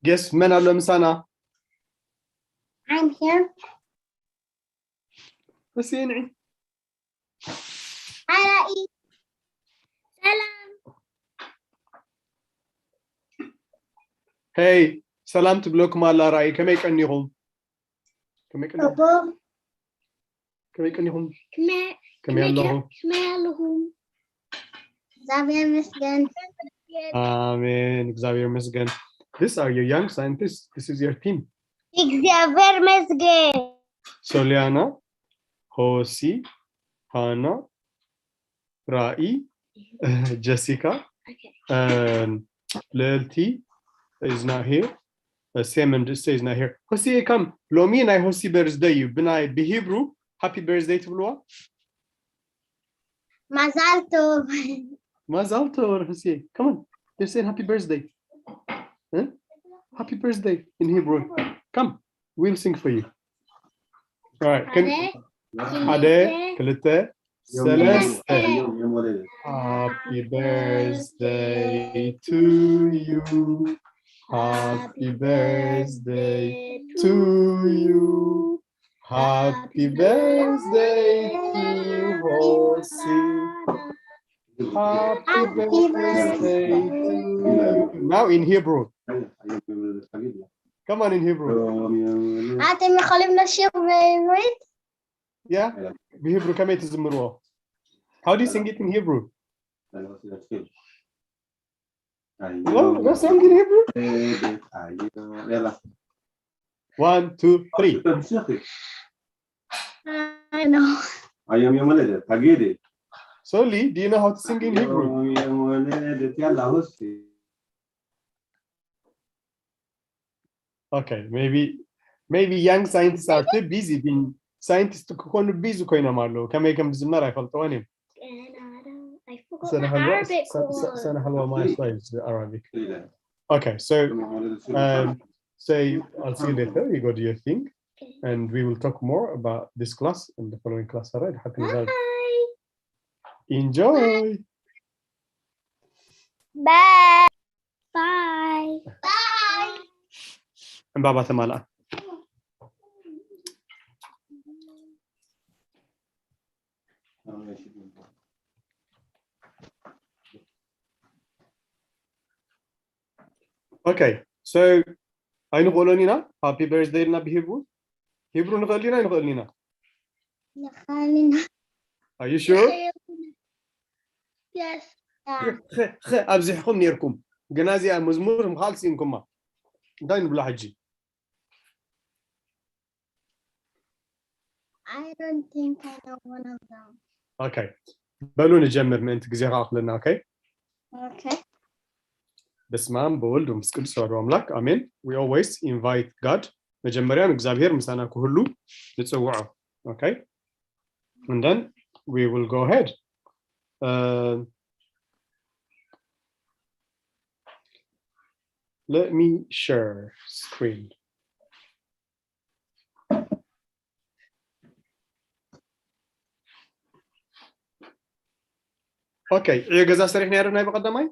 Guess መን ኣሎ ምሳና? I'm here. እስኪ ንዒ። Hi, Ra'i. ሰላም። Hey፣ ሰላም ትብለኩም ኣላ ራእይ። ከመይ ቀኒኹም? ከመይ ቀኒኹም? ጽቡቕ። ከመይ ቀኒኹም? ከመይ- ከመይ ኣለኹም? ከመይ ኣለኹም? እግዚኣብሔር ይመስገን። ኣሜን፣ እግዚኣብሔር ይመስገን። This are your young scientists. This is your team. እግዚኣብሔር ይመስገን። ሶሊያና፣ ሆሲ፣ ሃና፣ ራኢ፣ ጀሲካ፣ Okay. um, ልእልቲ is not here. Uh, Sam and Disse is not here. ሆሲ come. ሎሚ ናይ ሆሲ በርዝደይ እዩ። ብናይ ብሂብሩ ሃፒ በርዝደይ ትብልዋ? ማዛልቶ። ማዛልቶ ሆሲ። Come on. They're saying happy birthday. Huh? Happy birthday in Hebrew. Come. We'll sing for you. All right. Can ሓደ ክልተ ሰለስተ። Happy birthday to you. Happy birthday to you. Happy birthday to you, ሆሲ. Happy birthday to you. Now in Hebrew. Come on, in Hebrew. ኣቲ መኸሊም ነሽር ወይ Yeah? ብሂብሩ ከመይ ትዝምርዎ? How do you sing it in Hebrew? Well, let's sing in Hebrew. One, two, three. I know. היום יום הולדת, תגידי. Soli, do you know how to sing in Hebrew? היום יום הולדת, יאללה, הוסי. Okay, maybe maybe young scientists are too busy. Being scientists ክኾኑ ቢዚ ኮይኖም ኣለዉ። ከመይ ከም ዝዝመር ኣይፈልጥዎን እዮም። I forgot my ሰነሐልዋ Arabic ሰ- ሰ- word. ሰነሐልዋ my slides, the Arabic. إلى. Okay, so يوم هولدت شو um, بتعمل؟ say I'll see you later. You go do your thing, and we will talk more about this class and the following class. All right, happy Bye. Enjoy. Bye. Bye. Bye. ዕምባባ ተማልኣ። Okay, so ኣይንኽእሎን ኢና ሃፒ በርዝደይ ኢልና ብሂብሩ ሂብሩ ንኽእል ኢና ኣይንኽእልን ኢና? ንኻልና Are you sure? Yes. ኸ- ኸ ኣብዚሕኩም ነርኩም ግና እዚኣ መዝሙር ምኻል ሲንኩማ እንታይ ንብሎ ሕጂ? I don't think I know one of them. Okay, በሉ ንጀምር ምእንቲ ግዜ ከኣኽለና። Okay? Okay. በስመ ኣብ በወልድ ወመንፈስ ቅዱስ ኣሐዱ ኣምላክ ኣሜን። We always invite God. መጀመርያ ንእግዚኣብሔር ምሳና ክህሉ ንጽውዖ። Okay? And then we will go ahead. Uh, let me share screen. Okay, ዕዮ ገዛ ሰሪሕና ዶ ናይ ብቐዳማይ?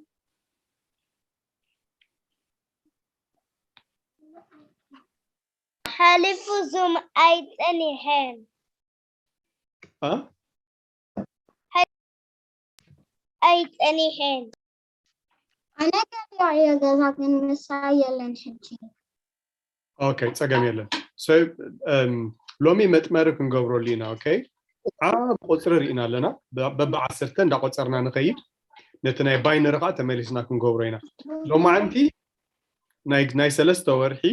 ሓሊፉ ዙም ኣይጸኒሐን። አ? ኣይጸኒሐን። ኣነ ገዛ እየ፣ ገዛ ግን ምሳ የለን ሕጂ። Okay, ጸገም የለን። So um, ሎሚ መጥመሪ ክንገብረሉ ኢና። Okay? ዓብ ቁጽሪ ርኢና ኣለና። በ- በብዓሰርተ እንዳቆጸርና ንኸይድ ነቲ ናይ ባይነሪ ከዓ ተመሊስና ክንገብሮ ኢና። ሎማዓንቲ ናይ ናይ ሰለስተ ወርሒ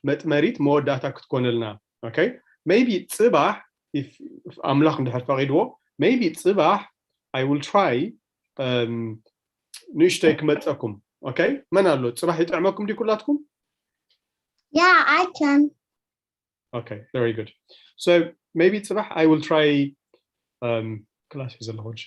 መጥመሪት መወዳእታ ክትኮነልና። Okay? Maybe ጽባሕ if ኣምላኽ እንድሕር ፈቒድዎ maybe ጽባሕ I will try um, ንእሽተይ ክመጸኩም። Okay? መን ኣሎ ጽባሕ ይጥዕመኩም ድዩ ኩላትኩም? Yeah, I can. Okay, very good. So maybe ጽባሕ I will try um, ክላስ እዩ ዘለኹ እሺ።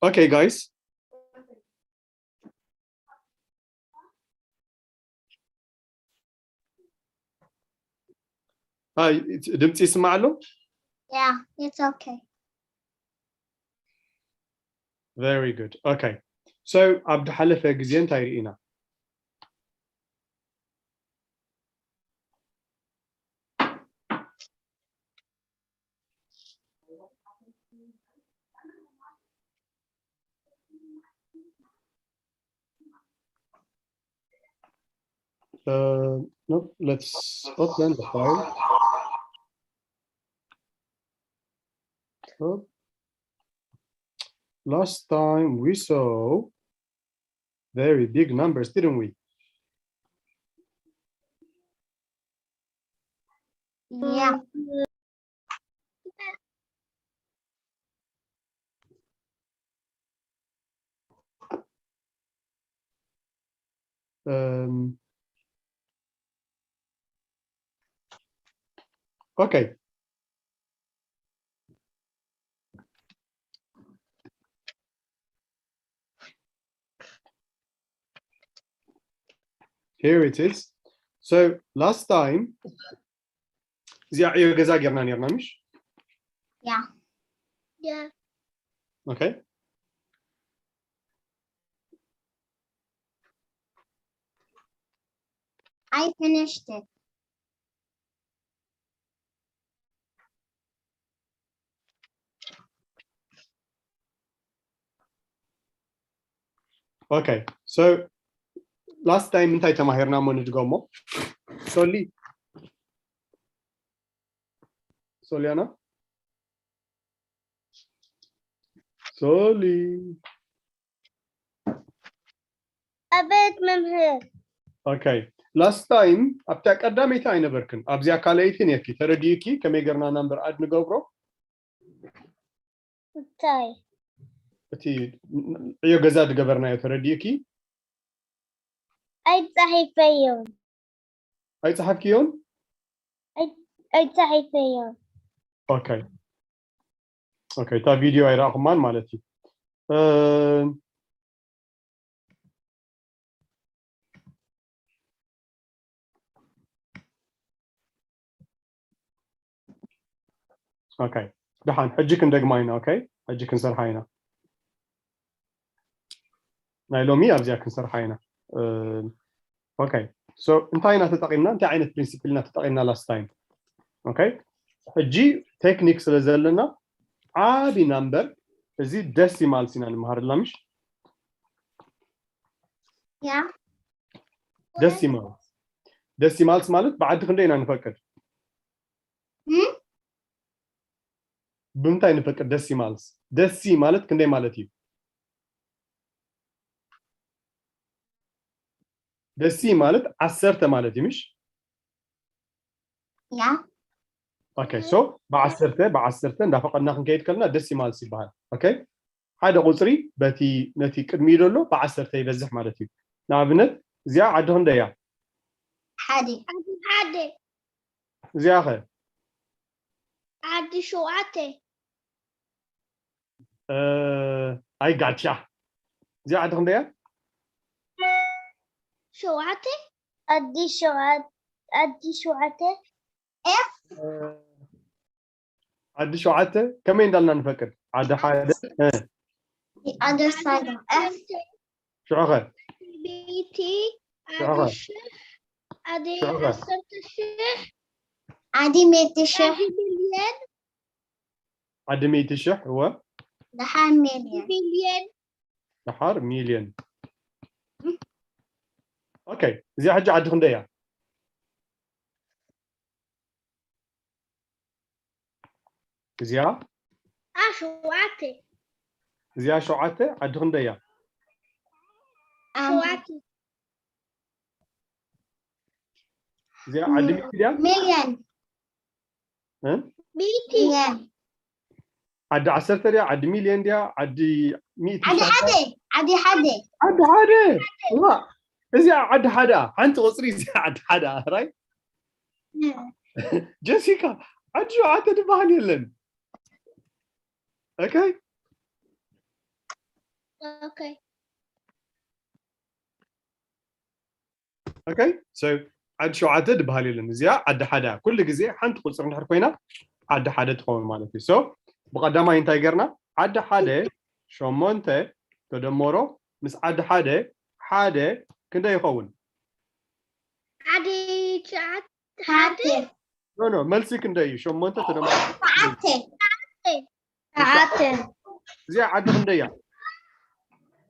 Okay, guys. Hi, ድምፂ ይስማዕ ኣሎ? Yeah, it's okay. Very good. Okay. So ኣብ ዝሓለፈ ግዜ እንታይ ርኢና? Uh, no, let's open the file. So, last time we saw very big numbers, didn't we? Yeah. Um, okay. Here it is. So last time እዚኣ ዕዮ ገዛ ጌርና ኔርና ምሽ? Yeah. Yeah. Okay. I finished it. Okay. So last time እንታይ ተማሂርና እሞ ንድገሞ? ሶሊ፣ ሶሊያና፣ ሶሊ። ኣቤት መምህር። Okay. Last time ኣብታ ቀዳመይቲ ኣይነበርክን፣ ኣብዚኣ ካልኣይቲ ነርኪ። ተረዲእኪ ከመይ ገርና number add ንገብሮ? እንታይ? እቲ ዕዮ ገዛ ዝገበርናዮ ተረዲእኪ? ኣይጻሒፈዮን። ኣይጸሓፍክዮን? ኣይጻሒፈዮን። Okay. Okay፣ እታ ቪድዮ ኣይረኣኹማን ማለት እዩ። እ፣ Okay፣ ደሓን፣ ሕጂ ክንደግማ ኢና። Okay፣ ሕጂ ክንሰርሓ ኢና። ናይ ሎሚ ኣብዚኣ ክንሰርሓ ኢና። እ፣ Okay፣ so እንታይ ኢና ተጠቒምና? እንታይ ዓይነት principle ኢና ተጠቒምና last time? Okay፣ ሕጂ ቴክኒክ ስለ ዘለና ዓቢ number፣ እዚ decimals ኢና ንምሃር ላ ምሽ? Yeah. Decimals፣ decimals ማለት ብዓዲ ክንደይ ኢና ንፈቅድ? Hmm? ብምንታይ ንፈቅድ decimals? ደሲ ማለት ክንደይ ማለት እዩ? ደሲ ማለት ዓሰርተ ማለት እዩ ምሽ? Yeah. Okay፣ so ብዓሰርተ ብዓሰርተ እንዳፈቀድና ክንከይድ ከለና decimals ይበሃል። Okay፣ ሓደ ቁፅሪ በቲ፣ ነቲ ቅድሚኡ ዘሎ ብዓሰርተ ይበዝሕ ማለት እዩ። ንኣብነት እዚኣ ዓዲ ክንደይ እያ? ሓደ። ሓደ። እዚኣ ኸ? ዓዲ ሸውዓተ። እ፣ I gotcha። እዚኣ ዓዲ ክንደይ እያ? ሸውዓተ። ዓዲ ሸውዓተ። ዓዲ ሸውዓተ። እ፣ ዓዲ ሸውዓተ ከመይ እንዳልና ንፈቅድ? ዓዲ ሓደ፣ እ፣ The other side of F. ሽዑ ኸ? ሚእቲ። ሽዑ ኸ? ዓዲ ሽሕ። ዓዲ ሽዑ ኸ? ዓሰርተ ሽሕ። ዓዲ ሚእቲ ሽሕ። ዓዲ ሚልዮን። ዓዲ ሚእቲ ሽሕ፣ እወ። ደሓር ሚልዮን። ሚልዮን። ደሓር ሚልዮን። Okay፣ እዚኣ ሕጂ ዓዲ ክንደይ እያ? እዚኣ ኣ ሸውዓተ። እዚኣ ሸውዓተ ዓዲ ክንደይ እያ? Um, ሸውዓተ። እዚኣ ዓዲ ሚእቲ ድያ? ሚልዮን። እ? ሚእቲ። ሚልዮን። ዓዲ ዓሰርተ ድያ? ዓዲ ሚልዮን ድያ? ዓዲ ሚእቲ ዓዲ ሽሕ ሓደ። ድያ? ዓዲ ሓደ። ዓዲ ሓደ። እዋ፣ እዚኣ ዓዲ ሓደ እያ። ሓንቲ ቁፅሪ እዚኣ ዓዲ ሓደ እያ። ራይ? ጀሲካ፣ ዓዲ ሸውዓተ ዝበሃል የለን። Okay? Okay. Okay, so ዓዲ ሸውዓተ ዝበሃል የለን። እዚኣ ዓዲ ሓደ እያ። ኩሉ ግዜ ሓንቲ ቁፅሪ እንድሕር ኮይና ዓዲ ሓደ ትኸውን ማለት እዩ። So ብቐዳማይ እንታይ ገርና? ዓዲ ሓደ ሸሞንተ ተደመሮ ምስ ዓዲ ሓደ ሓደ ክንደይ ይኸውን? ዓዲ ትሽዓተ ሓደ? No, no, መልሲ ክንደይ እዩ? ሸሞንተ ተደመሮ ትሽዓተ። ትሽዓተ። እዚኣ ዓዲ ክንደይ እያ?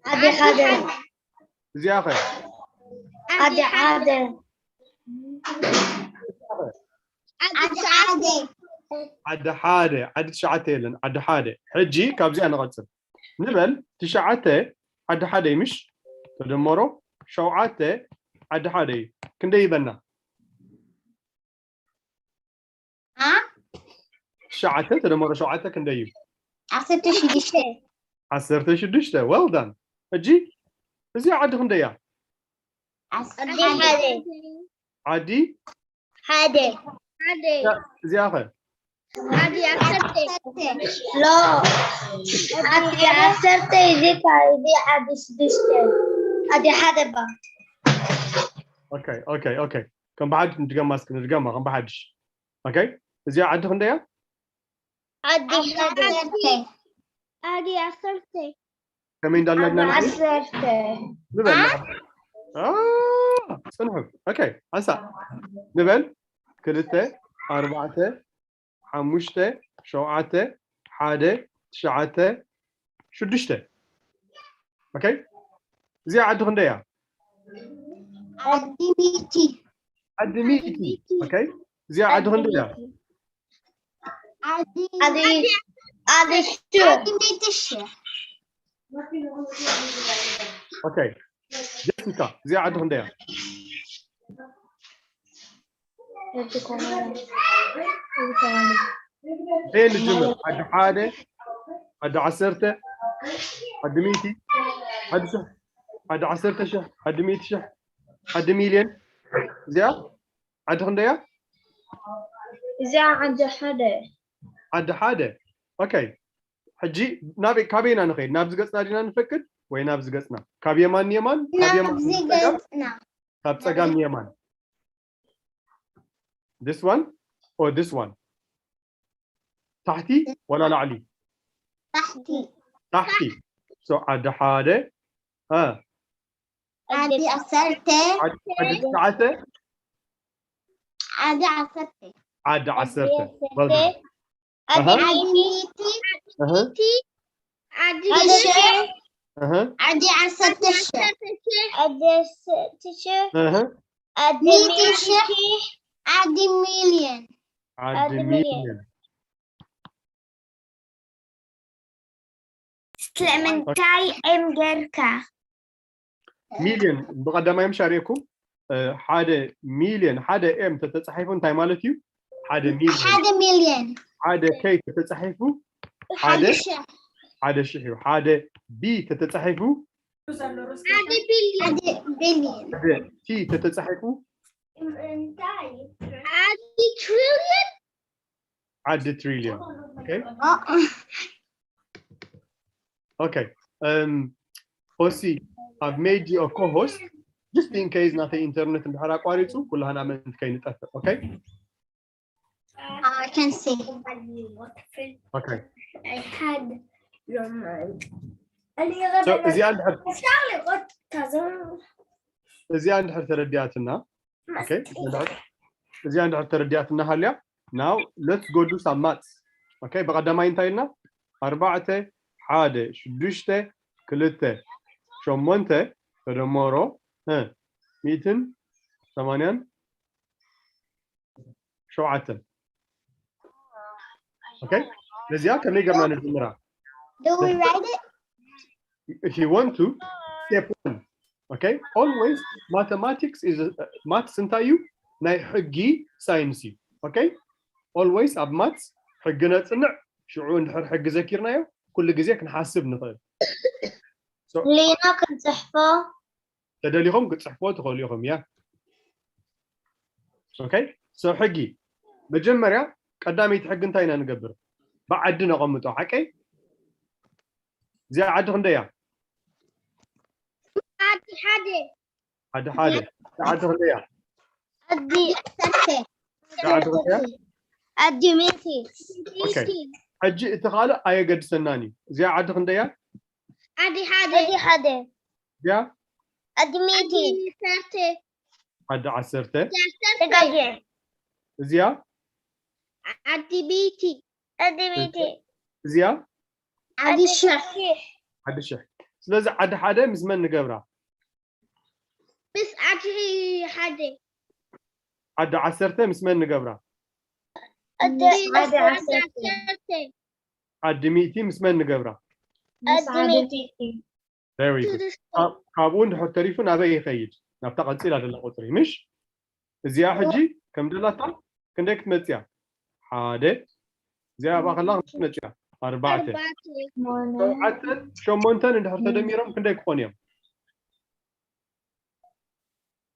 ዓዲ ሓደ። እዚኣ ኸ? ዓዲ ሓደ። ዓዲ ሓደ። ዓዲ ሓደ፣ ዓዲ ትሽዓተ የለን፣ ዓዲ ሓደ። ሕጂ ካብዚኣ ንቐጽል። ንበል ትሽዓተ ዓዲ ሓደ እዩ፣ ምሽ? ተደመሮ ሸውዓተ ዓዲ ሓደ እዩ። ክንደይ ይበና? አ? ትሽዓተ ተደመሮ ሸውዓተ ክንደይ እዩ? ዓሰርተ ሽዱሽተ። ዓሰርተ ሽዱሽተ። Well done። ሕጂ እዚኣ ዓዲ ክንደይ እያ? ዓዲ ሓደ። ዓዲ ሓደ። ሓደ። እዚኣ ኸ? ዓዲ ዓሰርተ። ሎ። ዓዲ ዓሰርተ እዚ ካ-፣ እዚ ዓዲ ሽዱሽተ። ዓዲ ሓደ ባ። Okay, okay, okay. ከም ብሓድሽ ንድገማ እስኪ፣ ንድገማ ከም ብሓድሽ። Okay? እዚኣ ዓዲ ክንደይ እያ? ዓዲ ዓዲ ሓደ። ዓሰርተ። ዓዲ ዓሰርተ። ከመይ እንዳልና ድና ንብል? ዓሰርተ። ንበል። አ? አ፣ ጽንሑ። Okay፣ ሓንሳእ። ንበል። ክልተ፣ ኣርባዕተ፣ ሓሙሽተ፣ ሸውዓተ፣ ሓደ፣ ትሽዓተ፣ ሽዱሽተ። Okay? እዚኣ ዓዲ ክንደይ እያ? ዓዲ ሚእቲ። ዓዲ ሚእቲ። Okay? እዚኣ ዓዲ ክንደይ እያ? ዓዲ ዓዲ፣ ዓዲ ሽሕ። ዓዲ ሚእቲ ሽሕ። Okay. ጀሲካ፣ እዚኣ ዓዲ ክንደይ እያ? እየ ንጅምር። ዓዲ ሓደ፣ ዓዲ ዓሰርተ፣ ዓዲ ሚእቲ፣ ዓዲ ሽሕ፣ ዓዲ ዓሰርተ ሽሕ፣ ዓዲ ሚእቲ ሽሕ፣ ዓዲ ሚልዮን። እዚኣ ዓዲ ክንደይ እያ? እዚኣ ዓዲ ሓደ። ዓዲ ሓደ። Okay። ሕጂ ናበይ፣ ካበይ ኢና ንኸይድ? ናብዚ ገጽና ዲና ንፈቅድ ወይ ናብዚ ገጽና? ካብ የማን ንየማን፣ ካብ የማን ናብዚ ንጸጋም? ገጽና። ካብ ጸጋም ንየማን። This one or this one? ታሕቲ ወላ ላዕሊ? ታሕቲ። ታሕቲ። So ዓዲ ሓደ፣ እ፣ ዓዲ ዓሰርተ። ዓዲ፣ ዓዲ ትሽዓተ? ዓዲ ዓሰርተ። ዓዲ ዓሰርተ። ዓዲ ዓሰርተ። Well done። ዓዲ ኣሃ። ሚእቲ። ኣሃ። ዓዲ ዓዲ ሽሕ። ሽሕ። ኣሃ። ዓዲ ዓሰርተ ሽሕ። ዓዲ ዓሰርተ ሽሕ። ኣሃ። ዓዲ ሚእቲ ሚእቲ ሽሕ። ሽሕ። ዓዲ ሚልዮን። ዓዲ ዓዲ ሚልዮን። ሚልዮን። ስለምንታይ ኤም ጌርካ? ሚልዮን ብቐዳማይ ምሽ ኣርእየኩም፣ እ፣ ሓደ ሚልዮን፣ ሓደ ኤም ተተጻሒፉ እንታይ ማለት እዩ? ሓደ ሚልዮን። ሓደ ሚልዮን። ሓደ ኬ ተተጻሒፉ ሓደ ሓደ፣ ሽሕ። ሓደ ሽሕ እዩ። ሓደ ቢ ተተጻሒፉ ሓደ ቢልዮን። ሓደ ቢልዮን። ሓደ ቲ ተተጻሒፉ እንታይ? ዓዲ ትሪልዮን። ዓዲ ትሪልዮን። Okay? ኦ። Okay. Um, ኦሲ፣ I've made you a co-host just in case ናተይ ኢንተርኔት እንድሕር ኣቋሪጹ ኩላህና ምእንቲ ከይንጠፍእ። Okay? I can see. Okay. I had your mind. So እዚኣ እንድሕር፣ እዚኣ እንድሕር ተረዲኣትና፣ Okay? እዚኣ እንድሕር ተረዲኣትና ሃልያ፣ now let's go do some maths. Okay? ብቐዳማይ እንታይ ኢልና? ኣርባዕተ፣ ሓደ፣ ሽዱሽተ፣ ክልተ፣ ሸሞንተ ተደመሮ፣ እ፣ ሚእትን ሰማንያን ሸውዓተን። Okay? ነዚኣ ከመይ ገርና ንጅምራ? Do we write it? If you want to, step one. Okay? Always, mathematics is, uh, maths እንታይ እዩ? ናይ ሕጊ ሳይንስ እዩ። Okay? Always ኣብ ማትስ ሕጊ ነጽንዕ፣ ሽዑ እንድሕር ሕጊ ዘኪርናዮ፣ ኩሉ ግዜ ክንሓስብ ንኽእል። So ሊኖ ክንጽሕፎ? ተደሊኹም ክትጽሕፎ ትኽእሉ ኢኹም፣ ያ። Okay? So ሕጊ፣ መጀመርያ ቀዳመይቲ ሕጊ እንታይ ኢና ንገብር? ብዓዲ ነቐምጦ፣ ሓቀይ? እዚኣ ዓዲ ክንደይ እያ? ሓደ ሓደ ሓደ። እዛ ዓዲ ክንደይ እያ? ዓዲ እዛ ዓዲ ክንደይ እያ? ዓዲ ሚእቲ ኦኬ። ሕጂ እቲ ካልእ ኣየገድሰናን እዩ። እዚኣ ዓዲ ክንደይ እያ? ዓዲ ሓደ ዓዲ ሓደ እዚኣ ዓዲ ሚእቲ ዓሰርተ ዓዲ ዓሰርተ። ተጋጊዐ እዚኣ ዓዲ ሚእቲ ዓዲ ሚእቲ እዚኣ ዓዲ ሽሕ ዓዲ ሽሕ። ስለዚ ዓዲ ሓደ ምስ መን ንገብራ? ምስ ዓዲ ሓደ ዓዲ ዓሰርተ ምስ መን ንገብራ? ዓዲ ዓዲ ዓሰርተ ዓሰርተ ዓዲ ሚእቲ ምስ መን ንገብራ? ዓዲ ሚእቲ Very good። ካብ- ካብኡ እንድሕር ተሪፉ ናበይ ይኸይድ? ናብታ ቀፂላ ዘላ ቁፅሪ ምሽ? እዚኣ ሕጂ ከም ደላታ ክንደይ ክትመፅያ? ሓደ። እዚኣ ኣብኣ ከላ ክትመፅያ ኣርባዕተ። ኣርባዕተ ሸውዓተን ሸሞንተን እንድሕር ተደሚሮም ክንደይ ክኾኑ እዮም?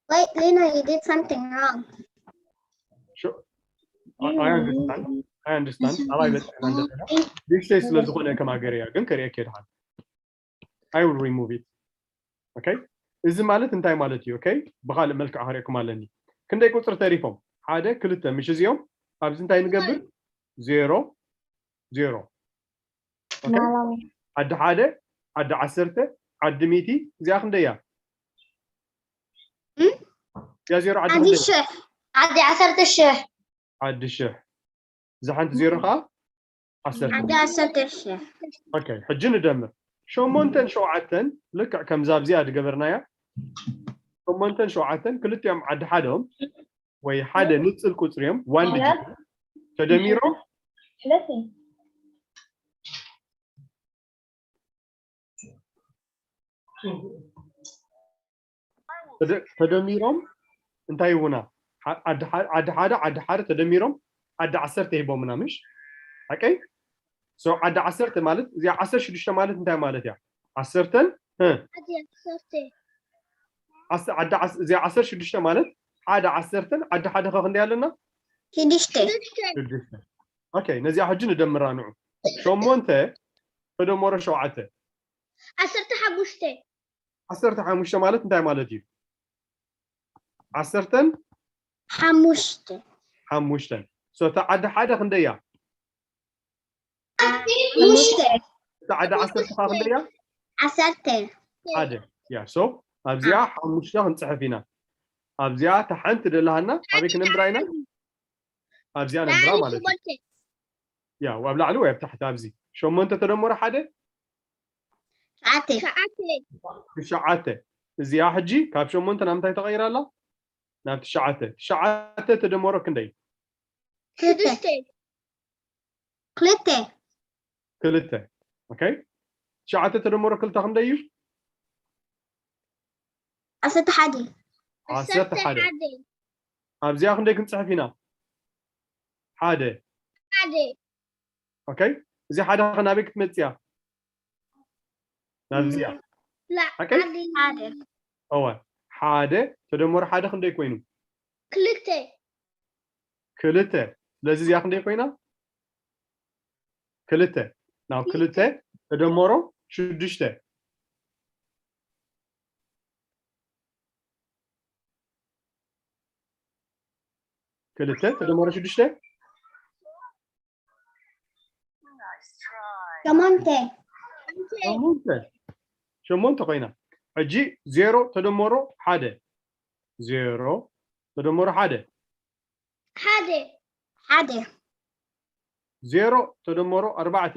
Wait, Lina, you did something wrong. Sure. I, I understand. I understand. ኣባይ በፅሕና እንደገና ንእሽተይ ስለ ዝኾነ ከም ሃገር እያ ግን ከርእየክ የድሓን። I will remove it. Okay? እዚ ማለት እንታይ ማለት እዩ? Okay? ብኻልእ መልክዕ ከርእየኩም ኣለኒ። ክንደይ ቁፅሪ ተሪፎም? ሓደ ክልተ ምሽ እዚኦም ኣብዚ እንታይ ንገብር? ዜሮ ዜሮ። Okay? ዓዲ ሓደ ዓዲ ዓሰርተ ዓዲ ሚእቲ እዚኣ ክንደይ እያ? እም? እዚኣ ዜሮ ዓዲ ዓዲ ክንደይ? ሽሕ ዓዲ ዓሰርተ ሽሕ ዓዲ ሽሕ። እዛ ሓንቲ ዜሮ ከዓ ዓሰርተ። ዓዲ ዓሰርተ ሽሕ ኦኬ፣ ሕጂ ንደምር። ሸሞንተን ሸውዓተን ልክዕ ከምዛ ኣብዚኣ ዝገበርናያ ሸሞንተን ሸውዓተን ክልቲኦም ዓዲ ሓደኦም ወይ ሓደ ንፅል ቁፅሪኦም ዋን ዲጂት ተደሚሮም ተደ- ተደሚሮም እንታይ ይህቡና? ዓ- ዓዲ ዓ- ዓዲ ሓደ ዓዲ ሓደ ተደሚሮም ዓዲ ዓሰርተ ይህቦምና ምሽ? ሓቀይ? So ዓዲ ዓሰርተ ማለት እዚኣ ዓሰርተ ሽዱሽተ ማለት እንታይ ማለት እያ? ዓሰርተን እ፣ ዓዲ ዓሰርተ ዓስ- ዓዲ ዓስ- እዚኣ ዓሰርተ ሽዱሽተ ማለት ሓደ ዓሰርተን ዓዲ ሓደ ከ ክንደይ ኣለና? ሽዱሽተ ሽዱሽተ ሽዱሽተ። ኦኬ፣ ነዚኣ ሕጂ ንደምራ ንዑ። ሸሞንተ ተደመሮ ሸውዓተ ዓሰርተ ሓሙሽተ ዓሰርተ ሓሙሽተ ማለት እንታይ ማለት እዩ? ዓሰርተን ሓሙሽተ ሓሙሽተን። So እታ ዓዲ ሓደ ክንደይ እያ? ሓሙሽተ እታ ዓዲ ዓሰርተ ከዓ ክንደይ እያ? ዓሰርተ ሓደ እያ። So ኣብዚኣ ሓሙሽተ ክንፅሕፍ ኢና። ኣብዚኣ እታ ሓንቲ ደላሃና ኣበይ ክነንብራ ኢና? ኣብዚኣ ነንብራ ማለት እዩ። ያ ኣብ ላዕሊ ወይ ኣብ ታሕቲ ኣብዚ ሸሞንተ ተደመሮ ሓደ ሸዓተ ሸዓተ ትሽዓተ። እዚኣ ሕጂ ካብ ሸሞንተ ናብ ምንታይ ተቐይራ ኣላ? ናብ ትሽዓተ። ትሽዓተ ተደመሮ ክንደይ? ክልተ ሽዱሽተ ክልተ ክልተ። ኦኬ፣ ትሽዓተ ተደመሮ ክልተ ክንደይ እዩ? ዓሰርተ ሓደ ዓሰርተ ሓደ። ኣብዚኣ ክንደይ ክንፅሕፍ ኢና? ሓደ። ሓደ ኦኬ፣ እዚ ሓደ ከ ናበይ ክትመፅያ? ናብዚኣ። ላ- ሓቂ? ሓደ ሓደ እወ፣ ሓደ ተደመሮ ሓደ ክንደይ ኮይኑ? ክልተ ክልተ። ስለዚ እዚኣ ክንደይ ኮይና? ክልተ። ናብ ክልተ ተደመሮ ሽዱሽተ። ክልተ ተደመሮ ሽዱሽተ ሸሞንተ ሸሞንተ። ሸሞንተ ኮይና። ሕጂ ዜሮ ተደመሮ ሓደ። ዜሮ ተደመሮ ሓደ። ሓደ ሓደ ዜሮ ተደመሮ ኣርባዕተ።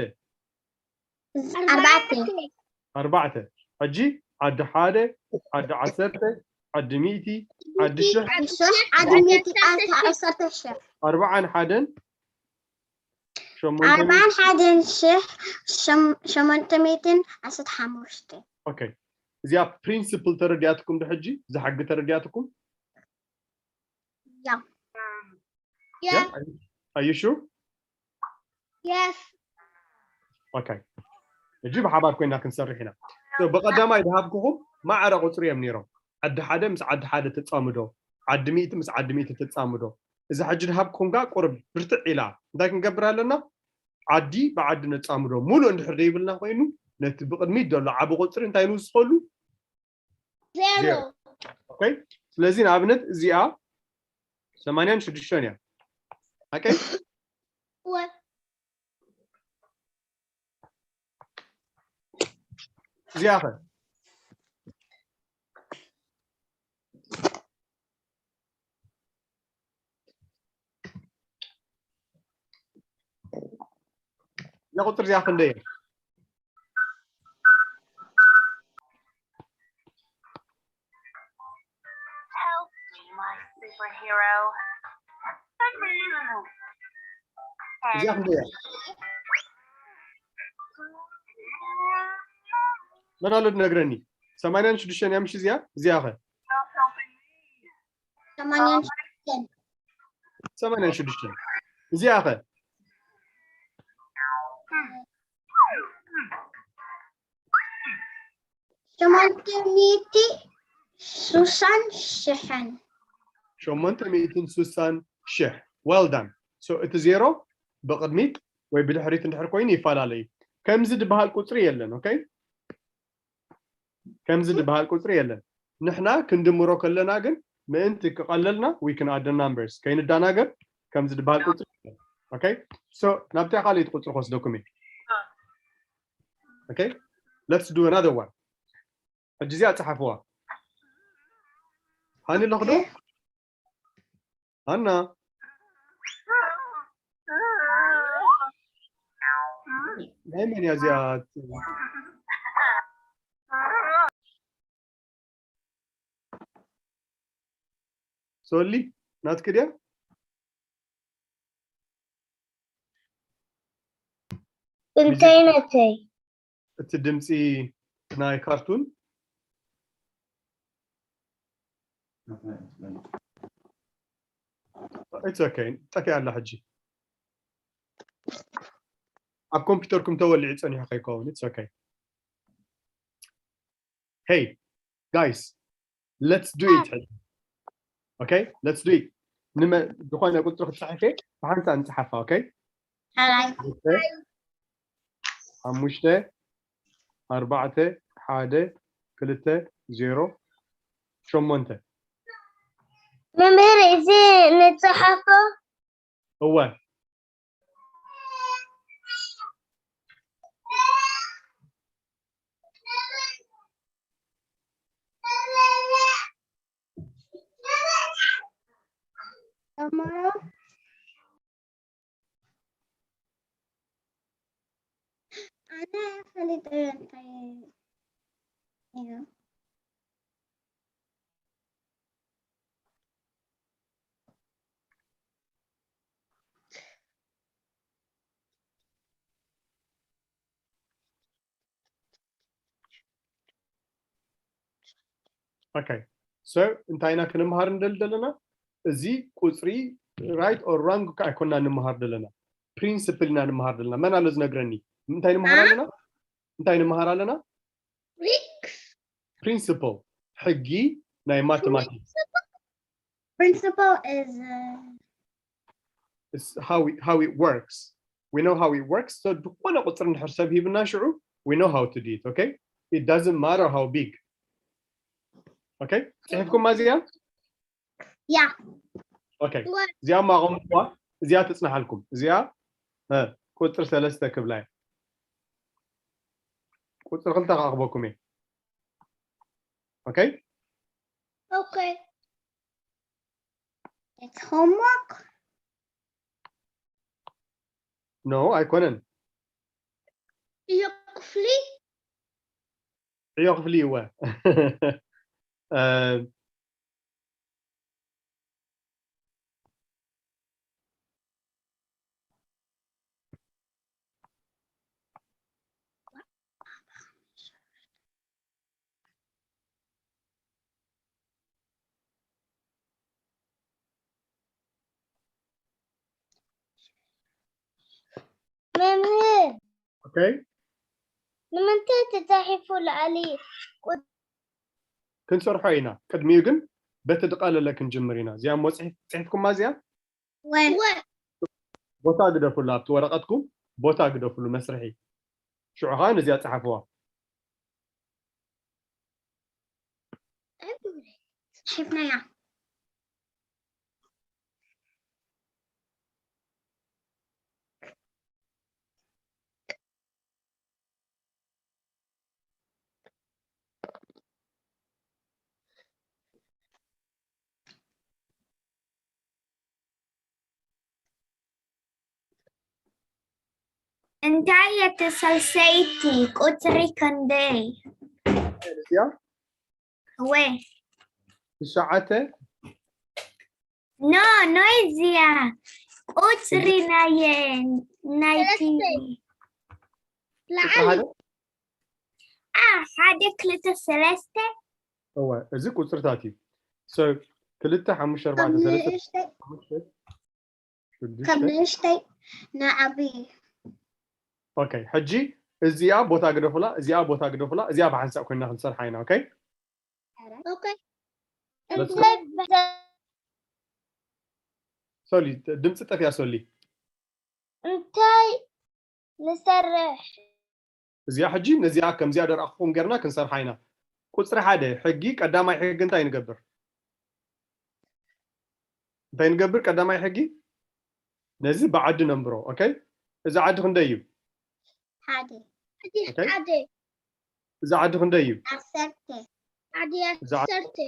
ኣርባዕተ ኣርባዕተ። ሕጂ ዓዲ ሓደ፣ ዓዲ ዓሰርተ፣ ዓዲ ሚእቲ፣ ዓዲ ሽሕ። ሽሕ ዓዲ ሚእቲ ዓዲ ዓሰርተ ሽሕ ኣርባዓን ሓደን ሸሞንተ ኣርባዓን ሓደን ሽሕ ሸም- ሸሞንተ ሚእትን ዓሰርተ ሓሙሽተ ኦኬ። እዚኣ ፕሪንስፕል ተረዲኣትኩም ዶ? ሕጂ እዚ ሕጊ ተረዲኣትኩም? ያ ያ Are you sure? የስ ኦኬ። ሕጂ ብሓባር ኮይና ክንሰርሕ ኢና። So፣ ብቐዳማይ ዝሃብኩኹም ማዕረ ቁፅሪ እዮም ነይሮም። ዓዲ ሓደ ምስ ዓዲ ሓደ ተፃምዶ፣ ዓዲ ሚእቲ ምስ ዓዲ ሚእቲ ተፃምዶ። እዚ ሕጂ ዝሃብኩኹም ከዓ ቁርብ ብርትዕ ኢላ። እንታይ ክንገብር ኣለና? ዓዲ ብዓዲ ነፃምዶ። ሙሉእ እንድሕር ዘይብልና ኮይኑ ነቲ ብቕድሚት ዘሎ ዓቢ ቁፅሪ እንታይ ንውስኸሉ? ዜሮ። ኦኬ። ስለዚ ንኣብነት እዚኣ ሰማንያን ሽዱሽተን እያ። ኦኬ። እወ። እዚኣ ኸ? እዛ ቁፅሪ እዚኣ ክንደይ እያ? Help me, my superhero. እዚኣ ክንደይ እያ? መን ኣሎ ዝነግረኒ? ሰማንያን ሽዱሽተን እያ ምሽ እዚኣ? እዚኣ ኸ? ሰማንያን ሽዱሽተን። ሰማንያን ሽዱሽተን። እዚኣ ኸ? ሸሞንተ ሚእቲ ሱሳን ሽሕን። ሸሞንተ ሚእትን ሱሳን ሽሕ። Well done። So እቲ ዜሮ ብቕድሚት ወይ ብድሕሪት እንድሕር ኮይኑ ይፈላለዩ። ከምዚ ዝበሃል ቁፅሪ የለን። ኦኬ፣ ከምዚ ዝበሃል ቁፅሪ የለን። ንሕና ክንድምሮ ከለና ግን ምእንቲ ክቐለልና we can add the numbers ከይንዳናገር ከምዚ ዝበሃል ቁፅሪ የለን። ኦኬ፣ so ናብታ ካልኣይቲ ቁፅሪ ክወስደኩም እየ። Okay, let's do another one. ሕጂ እዚኣ ጸሓፍዋ። ሃኒ ኣለኹ ዶ? ሃና። ናይ መን እያ እዚኣ? ሶሊ ናትኪ ድያ? እንታይ ነተይ? እቲ ድምፂ ናይ ካርቱን። It's okay፣ ጠፊኣ ኣላ ሕጂ። ኣብ ኮምፒውተርኩም ተወሊዑ ፀኒሑ ከይከውን። It's okay። Hey guys, let's do it። Okay, let's do it። ዝኾነ ቁፅሪ ክትፅሕፍ እየ፣ ብሓንሳእ ንፅሓፋ። Okay፣ ሓራይ ሓሙሽተ፣ ኣርባዕተ፣ ሓደ፣ ክልተ፣ ዜሮ፣ ሸሞንተ። መምህር፣ እዚ ንፅሓፎ? እወ። ተምሃሮ፣ ኣነ ፈሊጠዮ እንታይ እዩ? Okay, so እንታይ ኢና ክንምሃር እንደሊ ዘለና? እዚ ቁፅሪ right or wrong እኮ ኣይኮና ንምሃር ዘለና፣ principle ኢና ንምሃር ዘለና። መን ኣሎ ዝነግረኒ? እንታይ ንምሃር ኣለና? እንታይ ንምሃር ኣለና? Rick Principle፣ ሕጊ ናይ ማቴማቲክስ። Principle is uh, It's how it, how it works. We know how it works. So ዝኾነ ቁፅሪ እንድሕር ሰብ ሂብና ሽዑ we know how to do it. Okay? It doesn't matter how big. Okay? ፅሒፍኩማ እዚኣ? Yeah. Okay። እዚኣ ማቐምዋ፣ እዚኣ ትፅናሓልኩም። እዚኣ እ፣ ቁፅሪ ሰለስተ ክብላ እየ። ቁፅሪ ክልተ ከኣኽበኩም እየ። Okay? Okay. It's homework. No, ኣይኮነን። እዮ ክፍሊ ዕዮ ክፍሊ እወ። እ፣ መምህር Okay? ንምንታይ ተፃሒፉ ላዕሊ? ክንሰርሖ ኢና። ቅድሚኡ ግን በቲ ዝቐለለ ክንጅምር ኢና። እዚኣ እሞ ፅሒፍ-፣ ፅሒፍኩማ እዚኣ? ወን ቦታ ግደፉሉ፣ ኣብቲ ወረቐትኩም ቦታ ግደፉሉ መስርሒ። ሽዑ ኸዓ ነዚኣ ፀሓፍዋ። ሒፍናያ። እንታይ እቲ ሰልሰይቲ ቁጽሪ ክንደይ? እዚኣ ወይ ትሽዓተ ኖ ኖ እዚኣ ቁጽሪ ናይ ናይቲ ላዕሊ አ ሓደ ክልተ ሰለስተ እወ እዚ ቁጽርታት እዩ። So ክልተ ሓሙሽተ ኣርባዕተ ሰለስተ ንእሽተይ ሓሙሽተ ካብ ሽዱሽተ ንእሽተይ ንዓብዪ ኦኬ ሕጂ እዚኣ ቦታ ግደፉላ፣ እዚኣ ቦታ ግደፉላ፣ እዚኣ ብሓንሳእ ኮይና ክንሰርሓ ኢና። ኦኬ ኦኬ Let's go. እንታይ ሶሊ ድምፂ ጠፍያ ሶሊ። እንታይ ንሰርሕ እዚኣ ሕጂ ነዚኣ ከምዚኣ ደርኣኹም ጌርና ክንሰርሓ ኢና። ቁፅሪ ሓደ ሕጊ ቀዳማይ ሕጊ እንታይ ንገብር? እንታይ ንገብር ቀዳማይ ሕጊ? ነዚ ብዓዲ ነንብሮ። ኦኬ እዚ ዓዲ ክንደይ እዩ? ሓደ ኦኬ ሓደ እዚ ዓዲ ክንደይ እዩ? ዓሰርተ ሓደ እዛ ዓዲ- ዓሰርተ